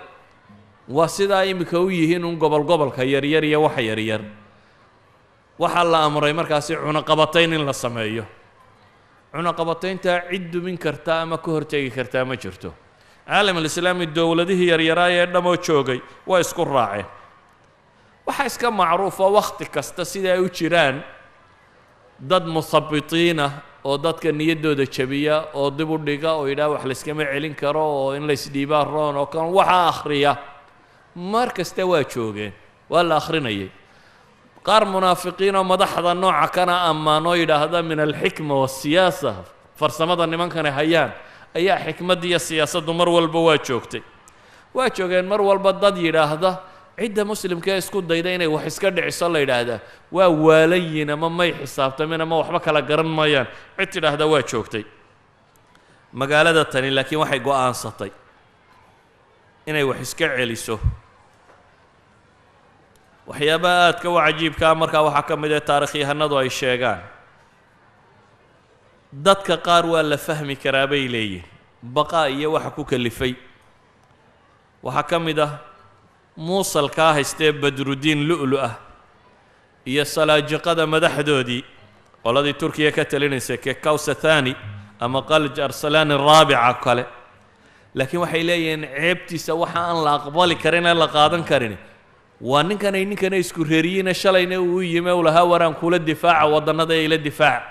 Waa sidaa iminka u yihiin un gobol gobolka yaryar iyo waxa yaryar. Waxaa la amray markaasi cunaqabatayn in la sameeyo. Cunaqabatayntaa cid dumin karta ama ka hortegi kartaa ma jirto. Caalam alislaami dowladihii yaryaraa ee dhamoo joogay waa isku raaceen. Waxaa iska macruufa wakhti kasta sida ay u jiraan dad muhabitiinah oo dadka niyaddooda jabiya oo dib u dhiga oo yidhaha wax layskama celin karo oo in laysdhiibaa roon oo kan waxaa akhriya. Mar kasta waa joogeen, waa la akhrinayay. Qaar munaafiqiin oo madaxda nooca kana ammaanoo yidhaahda min alxikma waasiyaasa, farsamada nimankani hayaan ayaa xikmadda iyo siyaasaddu mar walba waa joogtay. Waa joogeen mar walba dad yidhaahda cidda muslimka ee isku dayda inay wax iska dhiciso la yidhaahdaa waa waalan yihiin ama may xisaabtamin ama waxba kala garan maayaan, cid tidhaahda waa joogtay. Magaalada tani laakiin waxay go'aansatay inay wax iska celiso. Waxyaabaha aadka u cajiibkaa markaa waxaa ka mid ah taarikhyahanadu ay sheegaan, dadka qaar waa la fahmi karaa bay leeyihin baqaa iyo waxa ku kalifay. Waxaa ka mid ah muusalkaa haystee Badrudiin Lu'lu ah iyo Salaajiqada madaxdoodii, qoladii Turkiya ka talinaysay, Kekawsa Thani ama Qalj Arsalaan Araabica kale. Laakiin waxay leeyihiin ceebtiisa waxa aan la aqbali karin ee la qaadan karin waa ninkanay ninkana isku reeriyiina shalayna uu yimi u lahaa waraan kula difaaca waddannada ee ila difaac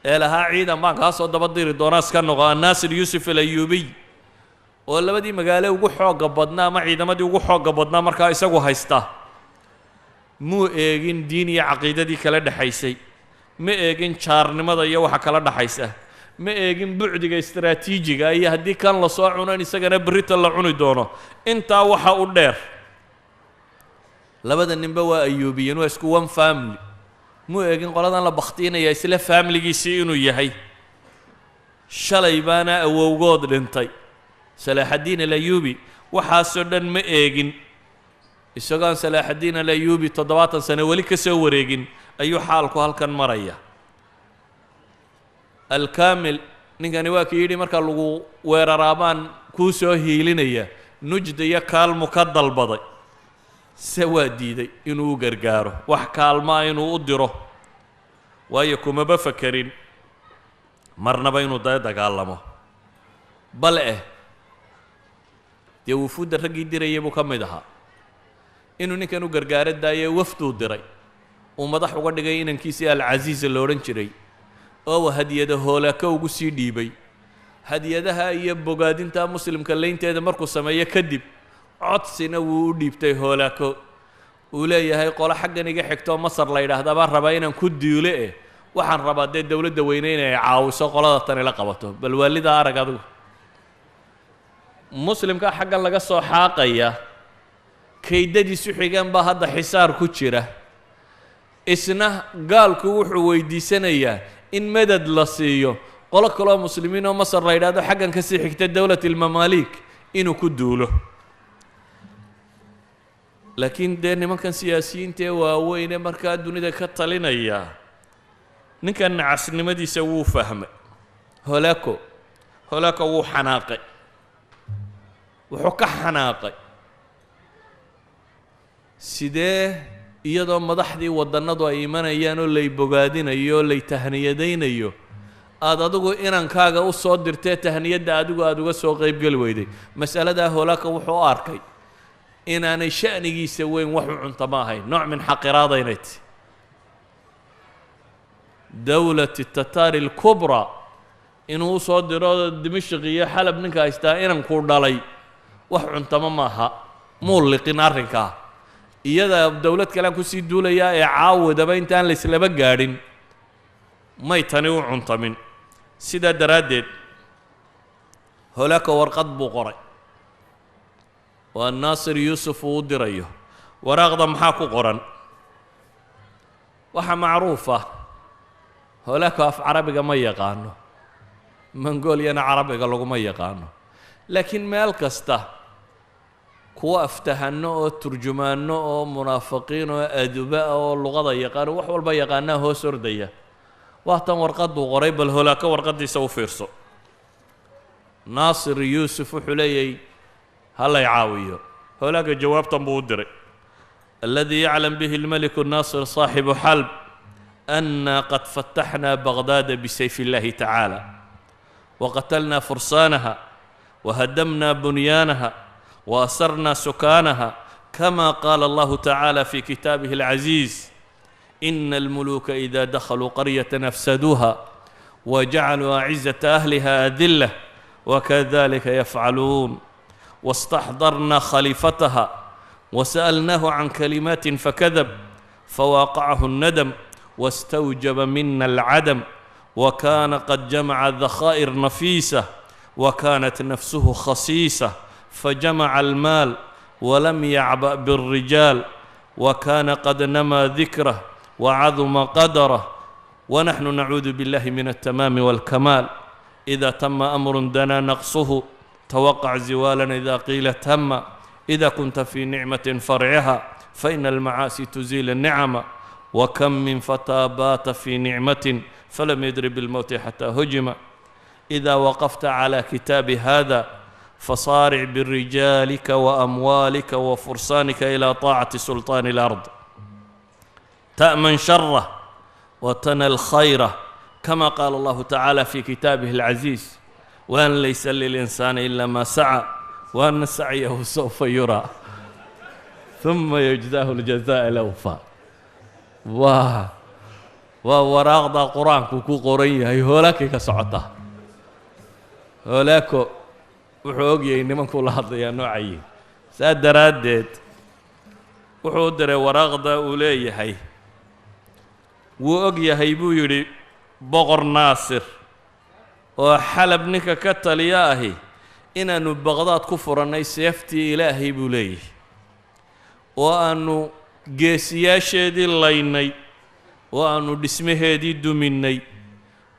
ee lahaa ciidan baan kaa soo daba diri doonaa iska noqo, Annaasir Yuusuf Alayuubiy, oo labadii magaalo ugu xoogga badnaa ama ciidamadii ugu xoogga badnaa markaa isagu haysta. Muu eegin diin iyo caqiidadii kala dhexaysay, ma eegin jaarnimada iyo waxa kala dhaxaysa, ma eegin bucdiga istaraatiijiga iyo haddii kan lasoo cuno in isagana berrita la cuni doono. Intaa waxa u dheer, labada ninba waa Ayuubiyiin, waa isku one family. Muu eegin qoladan la bakhtiinaya isla faamiligiisii inuu yahay, shalay baana awowgood dhintay Salaaxaddiin Alayuubi. Waxaasoo dhan ma eegin. Isagoon Salaaxaddiin Alayuubi 70 sano weli ka soo wareegin ayuu xaalku halkan maraya. Alkaamil ninkani waa kii yidhi marka lagu weeraraa baan Kuu soo hiilinaya nujda iyo kaalmu ka dalbaday, se waa diiday inuu u gargaaro, wax kaalmaa inuu u diro, waayo kumaba fakerin marnaba inuu dee dagaalamo. Bal eh dee wufuudda raggii dirayay buu ka mid ahaa inuu ninkan u gargaaro daaye. Wafduu diray uu madax uga dhigay inankiisii Alcasiiza lo odhan jiray, oo hadiyada hoolaako ugu sii dhiibay. Hadiyadaha iyo bogaadinta muslimka laynteeda markuu sameeyo kadib, codsina wuu u dhiibtay hoolaako, uu leeyahay qolo xaggan iga xigtoo Masar la yidhaahdaa baan rabaa inaan ku duule, eh waxaan rabaa dee dowladda weyne inay caawiso qolada tan ila qabato. Bal waalidaa arag adigu, muslimka xaggan laga soo xaaqaya, kaydadiisu xigan baa hadda xisaar ku jira, isna gaalku wuxuu weydiisanayaa in madad la siiyo qolo kaloo muslimiin oo Masar la yidhahdo xaggan ka sii xigta dowlat almamaaliik inuu ku duulo. Laakiin dee nimankan siyaasiyiinta ee waaweyne markaa dunida ka talinaya, ninkan nacasnimadiisa wuu fahmay Holako. Holako wuu xanaaqay, wuxuu ka xanaaqay sidee iyadoo madaxdii waddannadu ay imanayaan oo lay bogaadinayo oo lay tahniyadaynayo aada adigu inankaaga u soo dirtee tahniyadda adigu aada uga soo qaybgeli weyday. Mas'aladaa Hoolaaka wuxuu u arkay inaanay sha'nigiisa weyn wax u cunta ma ahayn, nooc min xaqiraada inay tahy dowlat tataari alkubra inuu u soo diro Dimashq iyo Xalab ninka haystaa inankuu dhalay, wax cuntamo maaha. Muu liqin arrinkaa, iyada dowlad kalean kusii duulayaa ee caawadaba intaan layslaba gaadhin may tani u cuntamin. Sidaa daraaddeed Holaaka warqad buu qoray waa Naasir Yuusuf uu u dirayo. Waraaqda maxaa ku qoran? Waxaa macruuf ah Holaako af carabiga ma yaqaano, Mongoliyana carabiga laguma yaqaano, laakiin meel kasta kuwo aftahano oo turjumaano oo munaafiqiin oo aduba oo luqada yaqaano, wax walba yaqaanaa hoos ordaya. Waa tan warqadduu qoray. Bal Holaako warqaddiisa u fiirso. Naasir Yuusuf wuxuu leeyay ha lay caawiyo. Holaaka jawaabtan buu u diray: الذي يعلم به الملك الناصر صاحب حلب أنا قد فتحنا بغداد بسيف الله تعالى، وقتلنا فرسانها، وهدمنا بنيانها، وأسرنا سكانها، كما قال الله تعالى في كتابه العزيز: إن الملوك إذا دخلوا قرية أفسدوها وجعلوا أعزة أهلها أذلة وكذلك يفعلون. واستحضرنا خليفتها وسألناه عن كلمات فكذب، فواقعه الندم واستوجب منا العدم، وكان قد جمع ذخائر نفيسة، وكانت نفسه خسيسة، فجمع المال ولم يعبأ بالرجال، وكان قد نما ذكره وعظم قدره، ونحن نعوذ بالله من التمام والكمال. إذا تم أمر دنا نقصه، توقع زوالا إذا قيل تم. إذا كنت في نعمة فرعها، فإن المعاصي تزيل النعم، وكم من فتى بات في نعمة فلم يدر بالموت حتى هجم. إذا وقفت على كتاب هذا فصارع برجالك وأموالك وفرسانك إلى طاعة سلطان الأرض، تأمن شره وتنل خيره، كما قال الله تعالى في كتابه العزيز: وأن ليس للإنسان إلا ما سعى، وأن سعيه سوف يرى ثم يجزاه الجزاء الأوفى. Waa waraaqda qur-aanku ku qoran yahay, Hoolaakay ka socota. Hoolaako wuxuu ogyahay nimankuu la hadlayaa noocayi. Saa daraaddeed wuxuu u diray waraaqda uu leeyahay wuu og yahay buu yidhi boqor Naasir oo Xalab ninka ka taliya ahi inaannu Baqdaad ku furannay seeftii Ilaahay buu leeyahay, oo aannu geesiyaasheedii laynay, oo aannu dhismaheedii duminnay,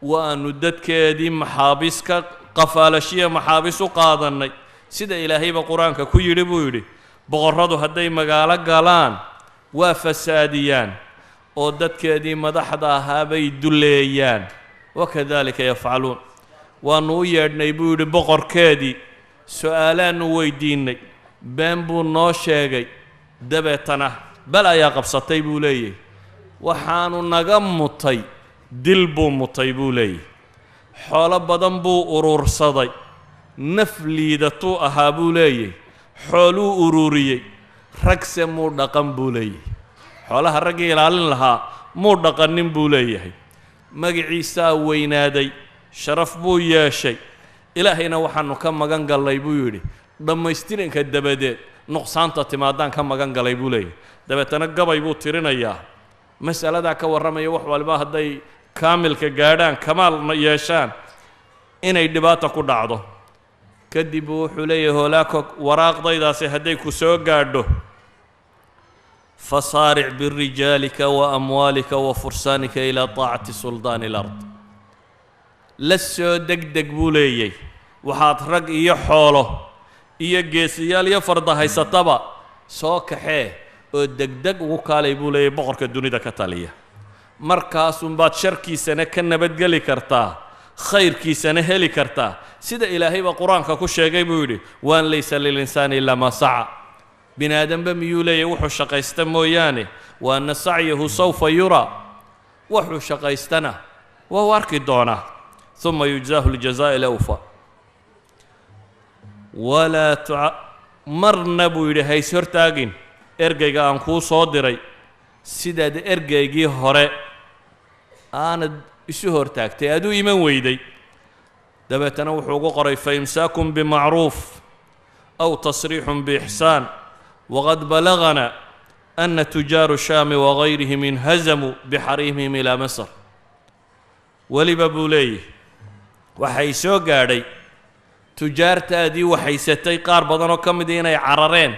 oo aannu dadkeedii maxaabiis ka qafaalashiya maxaabiis u qaadannay, sida Ilaahayba qur-aanka ku yidhi buu yidhi: boqorradu hadday magaalo galaan waa fasaadiyaan oo dadkeedii madaxda ahaa bay dulleeyaan. Wakadalika yafcaluun. Waannu u yeedhnay buu yidhi boqorkeedii. Su-aalaannu weydiinnay, been buu noo sheegay, dabeetana bal ayaa qabsatay buu leeyahy. Waxaanu naga mutay dil buu mutay buu leeyahy. Xoolo badan buu uruursaday, naf liidatuu ahaa buu leeyahy. Xooluu uruuriyey, ragse muu dhaqan buu leeyahay. Xoolaha raggii ilaalin lahaa muu dhaqanin buu leeyahay. Magiciisaa weynaaday, sharaf buu yeeshay. Ilaahayna waxaanu ka magan gallay buu yidhi dhammaystiranka dabadeed nuqsaanta timaadaan ka magan galay buu leeyahay. Dabeetana gabay buu tirinayaa mas'aladaa ka warramaya, wax waliba hadday kaamilka gaadhaan, kamaalna yeeshaan, inay dhibaata ku dhacdo. Kadib buu wuxuu leeyahay Holaako, waraaqdaydaasi hadday ku soo gaadho, fasaaric birijaalika wa amwaalika wa fursaanika ilaa taacati suldaani alard. La soo degdeg buu leeyay, waxaad rag iyo xoolo iyo geesiyaal iyo farda haysataba soo kaxee oo degdeg ugu kaalay buu leeyay boqorka dunida ka taliya. Markaasunbaad sharkiisana ka nabadgeli kartaa, khayrkiisana heli kartaa, sida ilaahayba qur-aanka ku sheegay buu yidhi: waan laysa lilinsaani ilaa maa saca. Bini aadamba miyuu leeyahy wuxuu shaqaysta mooyaane? Wa anna sacyahu sawfa yuraa, wuxuu shaqaystana waa u arki doonaa. Uma yujzaahu ljazaa alawfa. Walaa tuca marna buu yidhi hays hortaagin ergeyga aan kuu soo diray sidaad ergeygii hore aanad isu hortaagtay, aad u iman weyday. Dabeetana wuxuu ugu qoray: fa imsaakun bimacruuf aw tasriixun biixsaan, waqad balagana ana tujaaru shaami wagayrihim inhazamuu bixariimihim ilaa masr. Weliba buu leeyahy waxay soo gaadhay tujaartaadii waxaysatay qaar badan oo ka midii inay carareen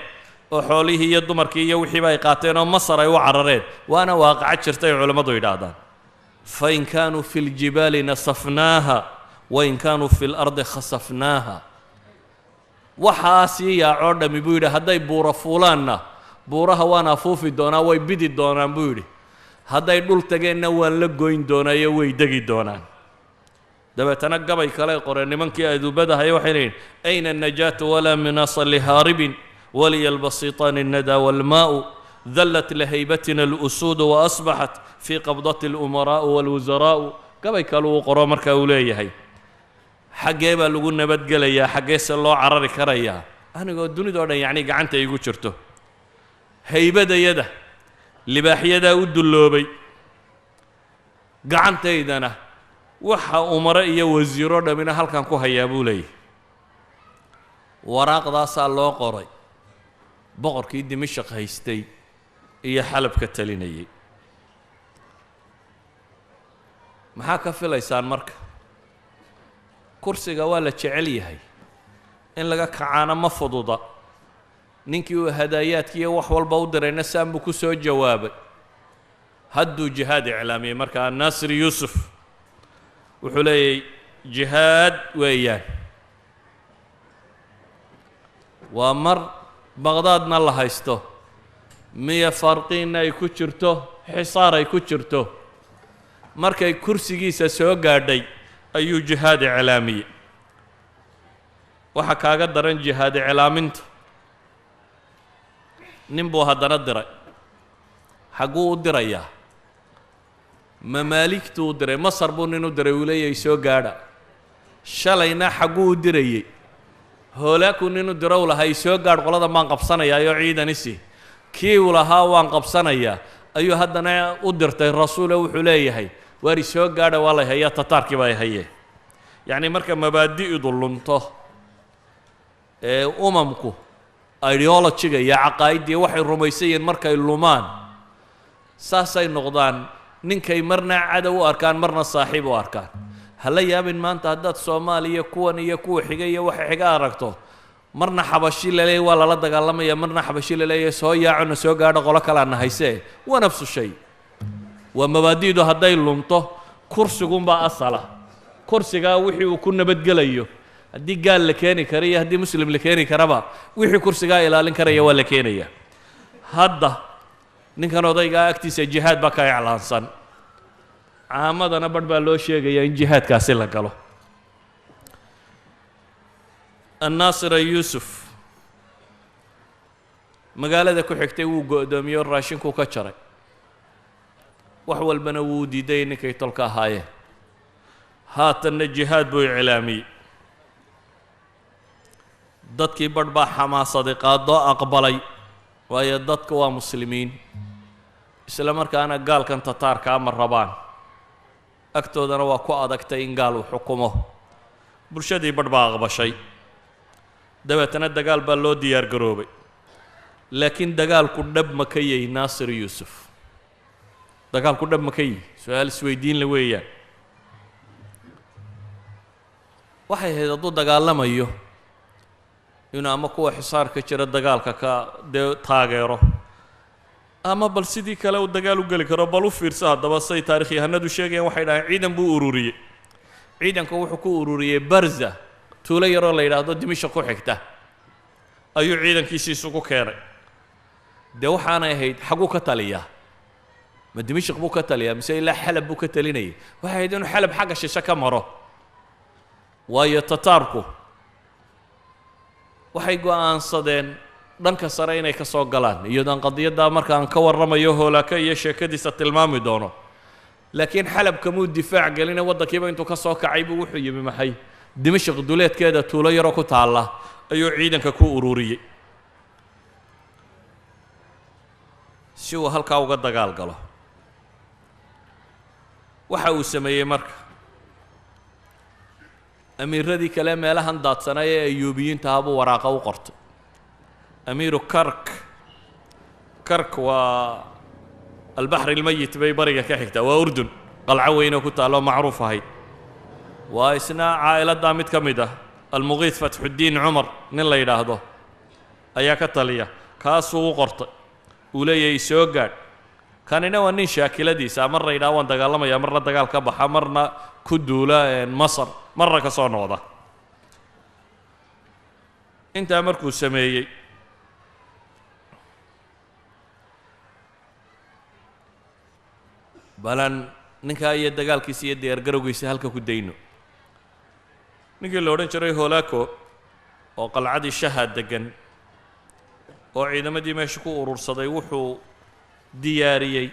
oo xoolihii iyo dumarkii iyo wixiiba ay qaateen oo Masar ay u carareen. Waana waaqaco jirtay, culammadu yidhaahdaan: fain kaanuu fi ljibaali nasafnaaha, wain kaanuu fi lardi khasafnaaha. Waxaasii yaacoo dhammi buu yidhi hadday buura fuulaanna buuraha waan afuufi doonaa, way bidi doonaan buu yidhi. Hadday dhul tageenna waan la goyn doonaayo, way degi doonaan. Dabeetana gabay kale qoreen nimankii aduubadahaya, waxay leeyihin: ayna annajaatu walaa minasa lihaaribin, waliya albasiitaani annadaa waalmaa'u, dallat lahaybatina alusuudu waasbaxat fii qabdati alumaraa'u waalwusaraa'u. Gabay kale uu qoro marka uu leeyahay: xaggee baa lagu nabadgelayaa, xaggeese loo carari karayaa, anigoo dunidao dhan yacni gacanta igu jirto, haybadayada libaaxyadaa u dulloobay, gacantaydana waxa umaro iyo wasiiro dhammina halkan ku hayaa buu leeyahy. Waraaqdaasaa loo qoray boqorkii Dimashaq haystay iyo Xalabka talinayay. Maxaa ka filaysaan marka? Kursiga waa la jecel yahay, in laga kacaana ma fududa. Ninkii uu hadaayaadkiiyo wax walba u dirayna saan buu ku soo jawaabay. Hadduu jihaad iclaamiyey markaa Naasir Yuusuf, wuxuu leeyahy jihaad weeyaan. Waa mar Baqdaadna la haysto, miya farqiinna ay ku jirto, xisaar ay ku jirto. Markay kursigiisa soo gaadhay ayuu jihaad iclaamiyey. Waxaa kaaga daran jihaad iclaaminta, nin buu haddana diray. Xagguu u dirayaa? Mamaaligtuu u diray. Masar buu nin u diray, uu leeyahay soo gaadha. Shalayna xagguu u dirayey? Hoolaakuu nin u dirow lahaa soo gaadh, qolada baan qabsanayaa ciidanisi. Kii uu lahaa waan qabsanayaa ayuu haddana u dirtay rasuule, wuxuu leeyahay waar isoo gaadha, waa lay hayaa, tataarkii baa ay hayee. Yacni marka mabaadi'du lunto ee umamku ideologiga iyo caqaa'iddii waxay rumaysan yihiin markay lumaan, saasay noqdaan. Ninkay marna cadow u arkaan, marna saaxiib u arkaan. Hala yaabin maanta haddaad Soomaaliya kuwan iyo kuwa xiga iyo waxa xiga aragto, marna Xabashi laleeyahy waa lala dagaalamaya, marna Xabashi laleeyahay soo yaacona soo gaadho, qolo kalaa nahayse. Waa nafsu shay, waa mabaadi'du hadday lunto. Kursigunbaa asala, kursigaa wixii uu ku nabadgelayo, haddii gaal la keeni kara iyo haddii muslim la keeni karaba, wixii kursigaa ilaalin karaya waa la keenaya. Hadda ninkan odaygaa agtiisa jihaad baa ka iclaansan, caamadana barh baa loo sheegayaa in jihaadkaasi la galo. Annaasira Yuusuf magaalada ku xigtay wuu go'doomiyey oo raashinkuu ka jaray, wax walbana wuu diiday ninkay tolka ahaayeen. Haatanna jihaad buu iclaamiyey. Dadkii badh baa xamaasaday, qaadoo aqbalay, waayo dadka waa muslimiin, isla markaana gaalkan tataarkaa ma rabaan, agtoodana waa ku adagtay in gaal uu xukumo. Bulshadii badh baa aqbashay, dabeetana dagaal baa loo diyaar garoobay. Laakiin dagaalku dhab ma ka yahy Naasir Yuusuf? Dagaalku dhab ma ka yihi? Su-aal isweydiin la weeyaan. Waxay ahayd hadduu dagaalamayo inuu ama kuwa xisaarka jira dagaalka ka dee taageero, ama bal sidii kale uu dagaal u geli karo. Bal u fiirso haddaba say taarikhyahanadu sheegayaan, waxay dhaaheen ciidan buu ururiyey. Ciidanka wuxuu ku ururiyey Barza, tuulo yaroo la yidhaahdo Dimishaq ku xigta, ayuu ciidankiisii isugu keenay. Dee waxaanay ahayd xaguu ka taliyaa? Ma Dimishaq buu ka taliyaa mise ilaa Xalab buu ka talinayay? Waxay ahayd inuu Xalab xagga shishe ka maro, waayo Tataarku waxay go'aansadeen dhanka sare inay ka soo galaan, iyadoon qadiyaddaa markaan ka warramayo Hoolaaka iyo sheekadiisa tilmaami doono. Laakiin Xalab kamuu difaac gelina, waddankiiba intuu ka soo kacay buu wuxuu yimi maxay Dimashq duleedkeeda tuulo yaroo ku taalla ayuu ciidanka ku ururiyey si uu halkaa uga dagaal galo. Waxa uu sameeyey marka amiiradii kale meelahan daadsanay ee Ayuubiyiinta ahaa buu waraaqa u qortay. Amiiru Kark, Kark waa Albaxr Ilmayit bay bariga ka xigtaa, waa Urdun, qalco weynoo ku taalloo macruuf ahayd, waa isna caa'iladdaa mid ka mid ah, Almuqiid Fatxuddiin Cumar nin la yidhaahdo ayaa ka taliya, kaasuu u qortay, uu leeyahay soo gaadh. Kanina waa nin shaakiladiisa, marna yidhaha waan dagaalamaya, marna dagaal ka baxa, marna ku duula Masar, marna ka soo noqda. Intaa markuu sameeyey balan ninkaa iyo dagaalkiisa iyo diyaargarowgiisa halka ku dayno. Ninkii la odhan jiray Holako oo qalcadii Shaha deggan oo ciidamadii meesha ku urursaday, wuxuu diyaariyey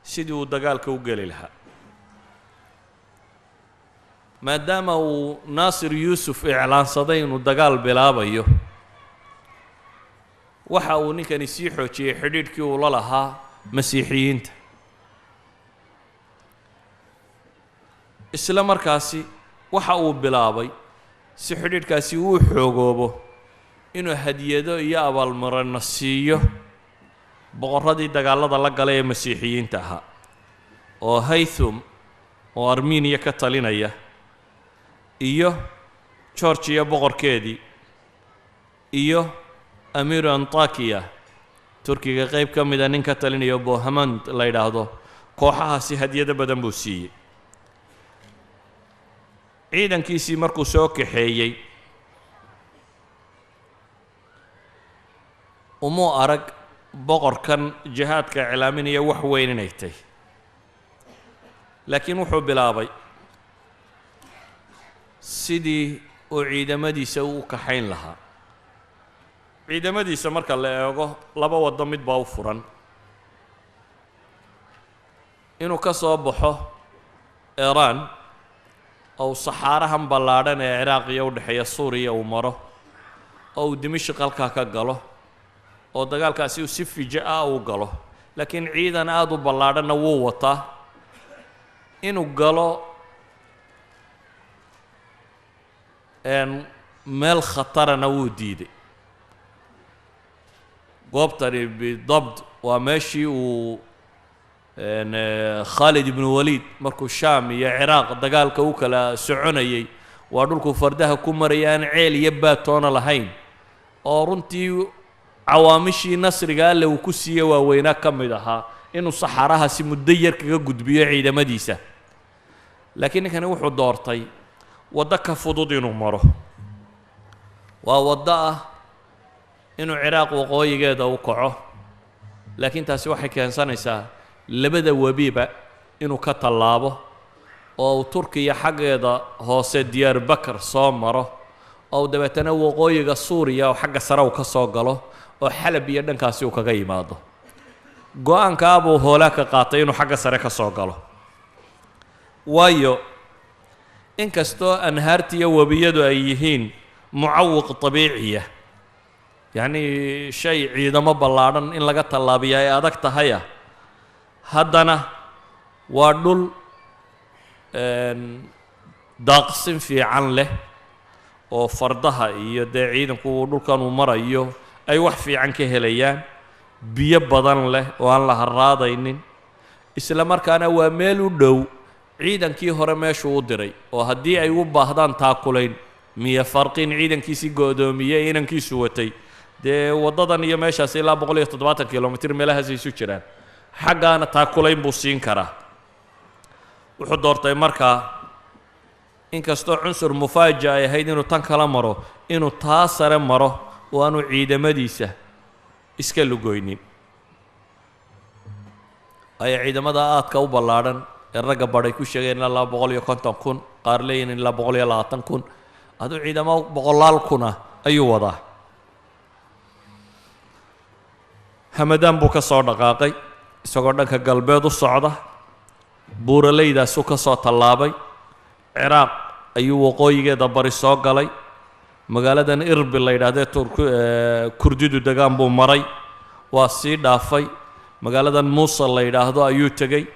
sidii uu dagaalka u geli lahaa, maadaama uu Naasir Yuusuf iclaansaday inuu dagaal bilaabayo. Waxa uu ninkani sii xoojiyey xidhiidhkii uu la lahaa Masiixiyiinta. Isla markaasi waxa uu bilaabay, si xidhiidhkaasi uu xoogoobo, inuu hadiyado iyo abaalmarano siiyo boqorradii dagaalada la galay ee Masiixiyiinta ahaa, oo Haythum oo Armeniya ka talinaya, iyo Georgiya boqorkeedii, iyo amiiru Antakiya, Turkiga qayb ka mida nin ka talinayo Bohamand la yidhaahdo. Kooxahaasi hadiyado badan buu siiyey. Ciidankiisii markuu soo kaxeeyey, umuu arag boqorkan jihaadka iclaaminaya wax weyn inay tahy, laakiin wuxuu bilaabay sidii uu ciidamadiisa u kaxayn lahaa. Ciidamadiisa marka la eego, laba waddo mid baa u furan: inuu ka soo baxo Iiraan oo uu saxaarahan ballaadhan ee Ciraaq iyo u dhexeeya Suuriya uu maro, oo uu Dimishq halkaa ka galo, oo dagaalkaasi uu si fija ah uu galo, laakiin ciidan aada u ballaadhanna wuu wataa. Inuu galo meel khatarana wuu diiday. Goobtani bidabt waa meeshii uu Khaalid ibnu Waliid markuu Shaam iyo Ciraaq dagaalka u kala soconayay, waa dhulkuu fardaha ku maraya aan ceel iyo baatoona lahayn, oo runtii cawaamishii nasriga Alle uu ku siiye waaweynaa ka mid ahaa inuu saxaarahaasi muddo yar kaga gudbiyo ciidamadiisa. Laakiin ninkani wuxuu doortay waddo ka fudud inuu maro, waa waddo ah inuu Ciraaq waqooyigeeda u kaco, laakiin taasi waxay keensanaysaa labada webiba inuu ka tallaabo oo uu Turkiya xaggeeda hoose Diyaar Bakar soo maro, Oo dabeetana waqooyiga Suuriya oo xagga sare uu ka soo galo oo Xalab iyo dhankaasi uu kaga yimaado. Go-aankaa buu Hoolaa ka qaatay inuu xagga sare ka soo galo, waayo inkastoo anhaartiiyo webiyadu ay yihiin mucawiq dabiiciya, yacnii shay ciidamo ballaadhan in laga tallaabiya ay adag tahaya, haddana waa dhul daaqsin fiican leh oo fardaha iyo dee ciidanku dhulkan uu marayo ay wax fiican ka helayaan, biyo badan leh oo aan la harraadaynin. Isla markaana waa meel u dhow ciidankii hore meeshuu u diray, oo haddii ay u baahdaan taakulayn, Miya Farqiin ciidankiisii go'doomiyey inankiisu watay, dee waddadan iyo meeshaas ilaa 170 kilomitir meelahaas isu jiraan, xaggaana taakulayn buu siin karaa. Wuxuu doortay markaa, inkastoo cunsur mufaaja ay ahayd inuu tan kala maro, inuu taa sare maro oo aanu ciidamadiisa iska lugoynin. Ayaa ciidamada aadka u ballaadhan ee ragga badhay ku sheegeen ilaa 250,000, qaar leeyihin ilaa 120,000, aduu ciidamo boqolaal kuna ayuu wadaa. Hamadaan buu ka soo dhaqaaqay isagoo dhanka galbeed u socda. Buuralaydaasuu ka soo tallaabay, Ciraaq ayuu waqooyigeeda bari soo galay. Magaaladan Irbil la yidhahdee Turk Kurdidu degaan buu maray, waa sii dhaafay. Magaaladan Muusal la yidhaahdo ayuu tegey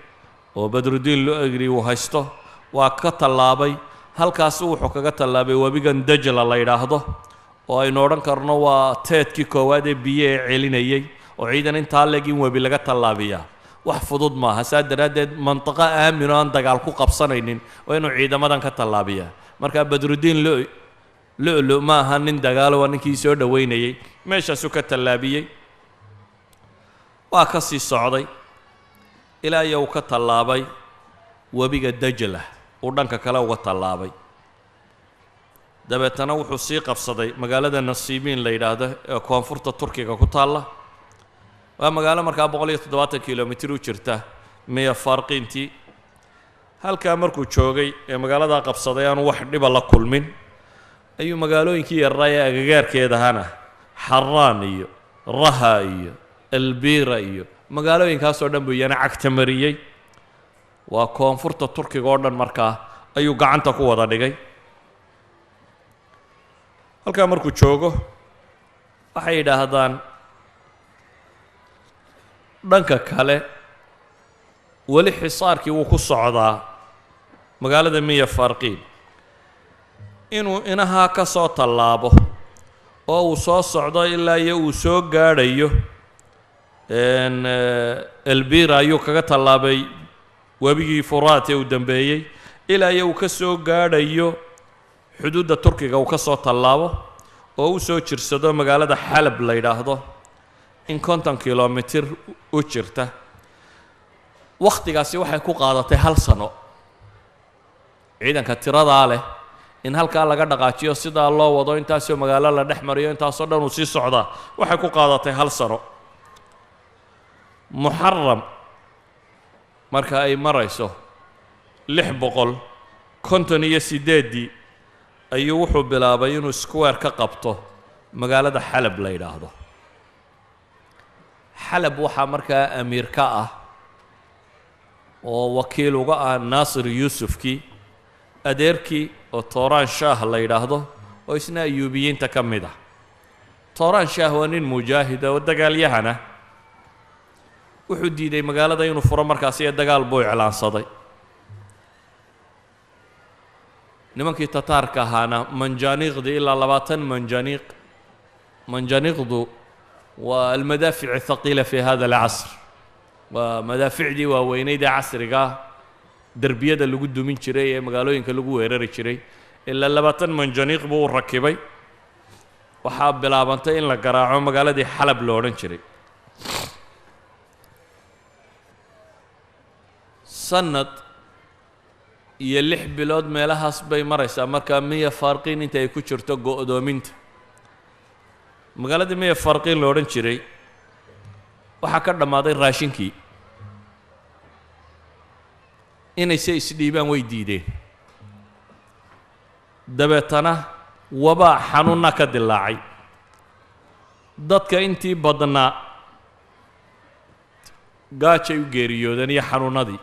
oo Badrudiin Lu'egri uu haysto, waa ka tallaabay. Halkaasi wuxuu kaga tallaabay webigan Dajla la yidhaahdo, oo aynu odhan karno waa teedkii koowaad ee biyo ee celinayey, oo ciidan intaa leeg in webi laga tallaabiyaa wax fudud maaha. Saa daraaddeed mantiqo aamin oo aan dagaal ku qabsanaynin waa inuu ciidamadan ka tallaabiyaa. Marka Badrudiin Lu'lu ma aha nin dagaalo, waa ninkii soo dhoweynayey, meeshaasuu ka tallaabiyey. Waa ka sii socday ilaa iyo uu ka tallaabay webiga Dajla, uu dhanka kale uga tallaabay. Dabeetana wuxuu sii qabsaday magaalada Nasiibiin la yidhaahdo ee koonfurta Turkiga ku taalla. Waa magaalo markaa 170 kilomitir u jirta Miya Farqiintii. Halkaa markuu joogay ee magaaladaa qabsaday, aanu wax dhiba la kulmin, ayuu magaalooyinkii yarraa ee agagaarkeedahana, Xaraan iyo Raha iyo Elbira iyo magaalooyinkaasoo dhan buu iyana cagta mariyey. Waa koonfurta Turkiga oo dhan markaa ayuu gacanta ku wada dhigay. Halkaa markuu joogo, waxay yidhaahdaan dhanka kale weli xisaarkii wuu ku socdaa magaalada Miya Farqiin. Inuu inahaa ka soo tallaabo oo uu soo socdo ilaa iyo uu soo gaadhayo Elbira ayuu kaga tallaabay webigii Furaat ee uu dambeeyey, ilaa iyo uu ka soo gaadhayo xuduudda Turkiga, uu ka soo tallaabo oo u soo jirsado magaalada Xalab la yidhaahdo in 50 kilomitir u jirta. Wakhtigaasi waxay ku qaadatay hal sano ciidanka tiradaa leh in halkaa laga dhaqaajiyo, sidaa loo wado, intaasoo magaalo la dhex mariyo, intaasoo dhan uu sii socdaa. Waxay ku qaadatay hal sano. Muxaram marka ay marayso 658-dii ayuu wuxuu bilaabay inuu square ka qabto magaalada Xalab la yidhaahdo. Xalab waxaa markaa amiir ka ah oo wakiil uga ah Naasir Yuusufkii adeerkii oo Tooraan Shaah la yidhaahdo, oo isna Ayuubiyiinta ka mid ah. Tooraan Shaah waa nin mujaahida oo dagaalyahana. Wuxuu diiday magaalada inuu furo markaasi ee dagaal buu iclaansaday. Nimankii Tataarka ahaana manjaaniiqdii, ilaa 20 manjaniiq. Manjaniiqdu waa almadaafic athaqiila fi hada alcasr, waa madaaficdii waaweyneyd ee casrigaa derbiyada lagu dumin jiray ee magaalooyinka lagu weerari jiray. Ilaa 20 manjaniiq buu u rakibay. Waxaa bilaabantay in la garaaco magaaladii Xalab lo odhan jiray. Sanad iyo 6 bilood meelahaas bay maraysaa markaa Miya Farqiin inta ay ku jirto go'doominta. Magaaladii Miya Farqiin lo odhan jiray waxaa ka dhammaaday raashinkii. Inayse isdhiibaan way diideen. Dabeetana Wabaa xanuunna ka dilaacay, dadka intii badnaa gaajay u geeriyoodeen iyo xanuunadii.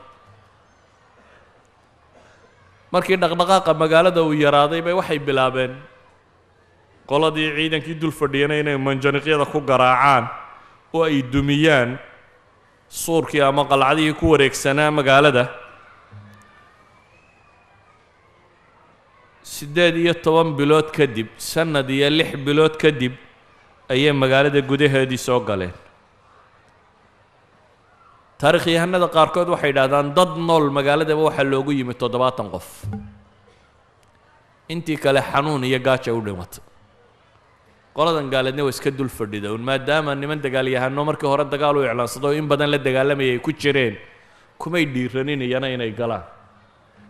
Markii dhaqdhaqaaqa magaalada uu yaraaday bay waxay bilaabeen qoladii ciidankii dul fadhiyana inay manjaniqyada ku garaacaan oo ay dumiyaan suurkii ama qalcadihii ku wareegsanaa magaalada. 18 bilood kadib, sanad iyo 6 bilood kadib, ayay magaalada gudaheedii soo galeen. Taarikhyahanada qaarkood waxay yidhahdaan dad nool magaaladaba waxaa loogu yimi 70 qof, intii kale xanuun iyo gaaja u dhimatay. Qoladan gaaleedna waa iska dul fadhida un, maadaama niman dagaalyahano markii hore dagaal u iclaansado in badan la dagaalamayay ay ku jireen, kumay dhiiranin iyana inay galaan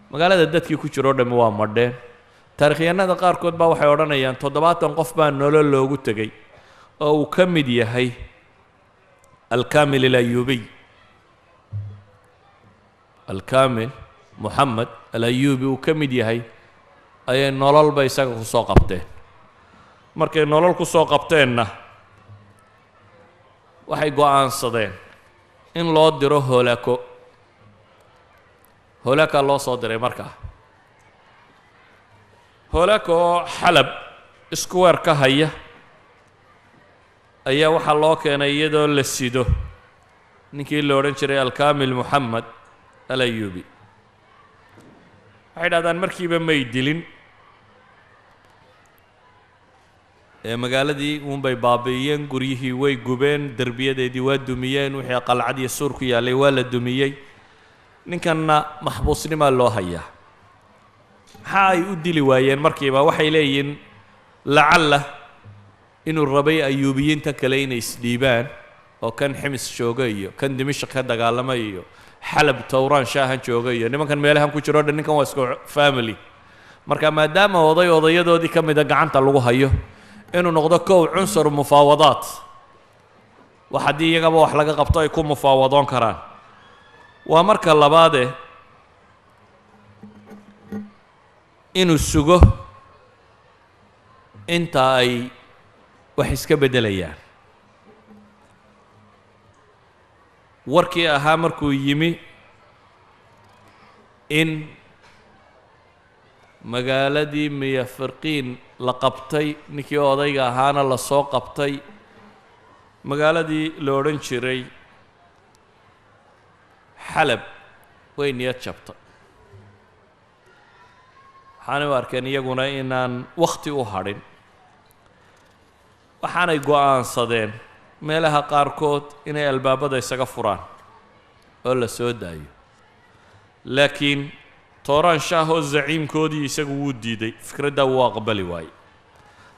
magaalada. Dadkii ku jiro o dhammi waa madheen. Taarikhyahanada qaarkood baa waxay odhanayaan 70 qof baa nolol loogu tegey oo uu ka mid yahay Alkamil Alayubiy, Alkamil Moxamed Alayubi uu ka mid yahay, ayay nololba isaga ku soo qabteen. Markay nolol ku soo qabteenna waxay go'aansadeen in loo diro Holako. Holaka loo soo diray markaa. Holako oo Xalab square ka haya ayaa waxaa loo keenay iyadoo la sido ninkii la odhan jiray Alkamil Moxamed Alayubi. Waxay dhahdaan markiiba may dilin ee magaaladii uunbay baabi'iyeen, guryihii way gubeen, derbiyadeedii waa dumiyeen, wixii qalcad iyo suur ku yaallay waa la dumiyey. Ninkanna maxbuusnimaa loo hayaa. Maxaa ay u dili waayeen markiiba? Waxay leeyihiin lacalla inuu rabay Ayuubiyiinta kale inay isdhiibaan, oo kan Ximis jooga iyo kan Dimishq ka dagaalamay iyo Xalab Towraan shaahan jooga iyo nimankan meelahan ku jiro o dhan, ninkan waa isku family. Marka maadaama oday odayadoodii ka mida gacanta lagu hayo, inuu noqdo kow cunsur mufaawadaat, wax haddii iyagaba wax laga qabto ay ku mufaawadoon karaan. Waa marka labaade inuu sugo inta ay wax iska beddelayaan. Warkii ahaa markuu yimi in magaaladii Miyafirqiin la qabtay, ninkii odayga ahaana la soo qabtay, magaaladii la odhan jiray Xalab way niyad jabtay. Waxaanay u arkeen iyaguna inaan wakhti u hadhin, waxaanay go'aansadeen meelaha qaarkood inay albaabada isaga furaan oo la soo daayo. Laakiin Tooraan shaah oo zaciimkoodii isagu wuu diiday fikraddaa, wuu aqbali waayey.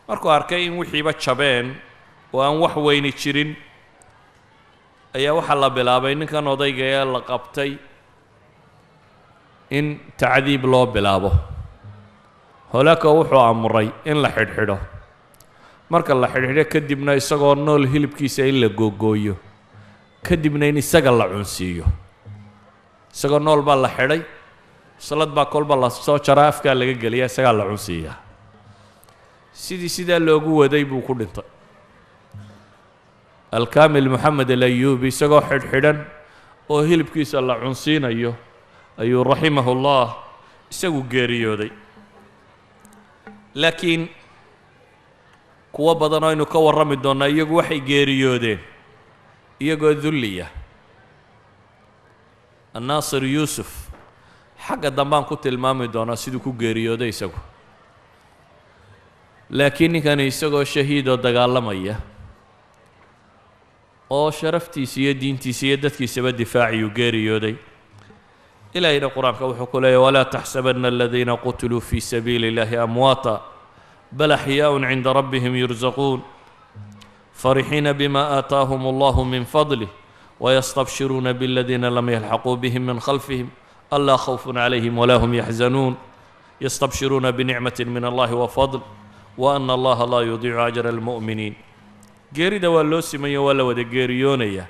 Markuu arkay in wixiiba jabeen oo aan wax weyni jirin, ayaa waxaa la bilaabay ninkan odayga ee la qabtay in tacdiib loo bilaabo. Holako wuxuu amray in la xidhxidho. Marka la xidhxidho kadibna isagoo nool hilibkiisa in la googooyo, kadibna in isaga la cunsiiyo. Isagoo nool baa la xidhay, salad baa kolba la soo jaraa, afkaa laga geliyaa, isagaa la cunsiiyaa. Sidii sidaa loogu waday buu ku dhintay Alkamil Moxamed Alayubi. Isagoo xidhxidhan oo hilibkiisa la cunsiinayo ayuu raximahullah isagu geeriyooday. Laakiin kuwo badan oo aynu ka warrami doonnaa iyagu waxay geeriyoodeen iyagoo dulliya. Annaasir Yuusuf xagga dambaan ku tilmaami doonaa siduu ku geeriyooday isagu. Laakiin ninkani isagoo shahiidoo dagaalamaya oo sharaftiisa iyo diintiisa iyo dadkiisaba difaaciyuu geeriyooday. Ilaahayna Qur-aanka wuxuu ku leeyahy: "Walaa taxsabana aladiina qutiluu fii sabiili اllahi amwaata bal axyaaءun cinda rabbihim yursaquun farixiina bima aataahum allahu min fadlih wayastabshiruuna biladiina lam yalxaquu bihim min khalfihim anlaa khawfun calayhim walaa hum yaxzanuun yastabshiruuna binicmati min allahi wafadl wa ana allaha laa yudiicu ajra almu'miniin." Geerida waa loo simayo, waa la wada geeriyoonaya,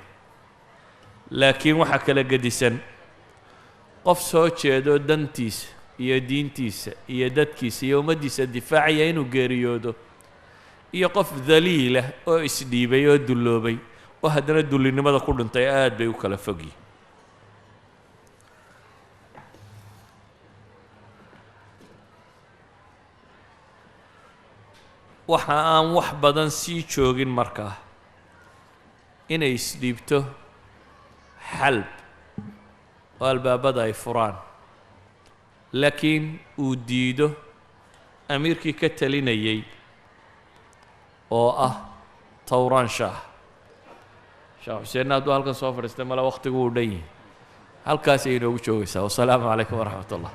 laakiin waxaa kala gedisan qof soo jeedo dantiisa Iyo diintiisa iyo dadkiisa iyo ummaddiisa difaacaya inuu geeriyoodo, iyo qof daliilah oo isdhiibay oo dulloobay oo haddana dullinimada ku dhintay, aad bay u kala fogyihin. Waxa aan wax badan sii joogin markaa inay isdhiibto Xalb oo albaabada ay furaan, laakiin uu diido amiirkii ka talinayay oo ah Tawraan Shaah. Sheekh Xuseenna hadduu halkan soo fadhiistay male wakhtigu uu dhan yihi, halkaas ay inoogu joogaysaa. Wasalaamu calaykum waraxmat ullah.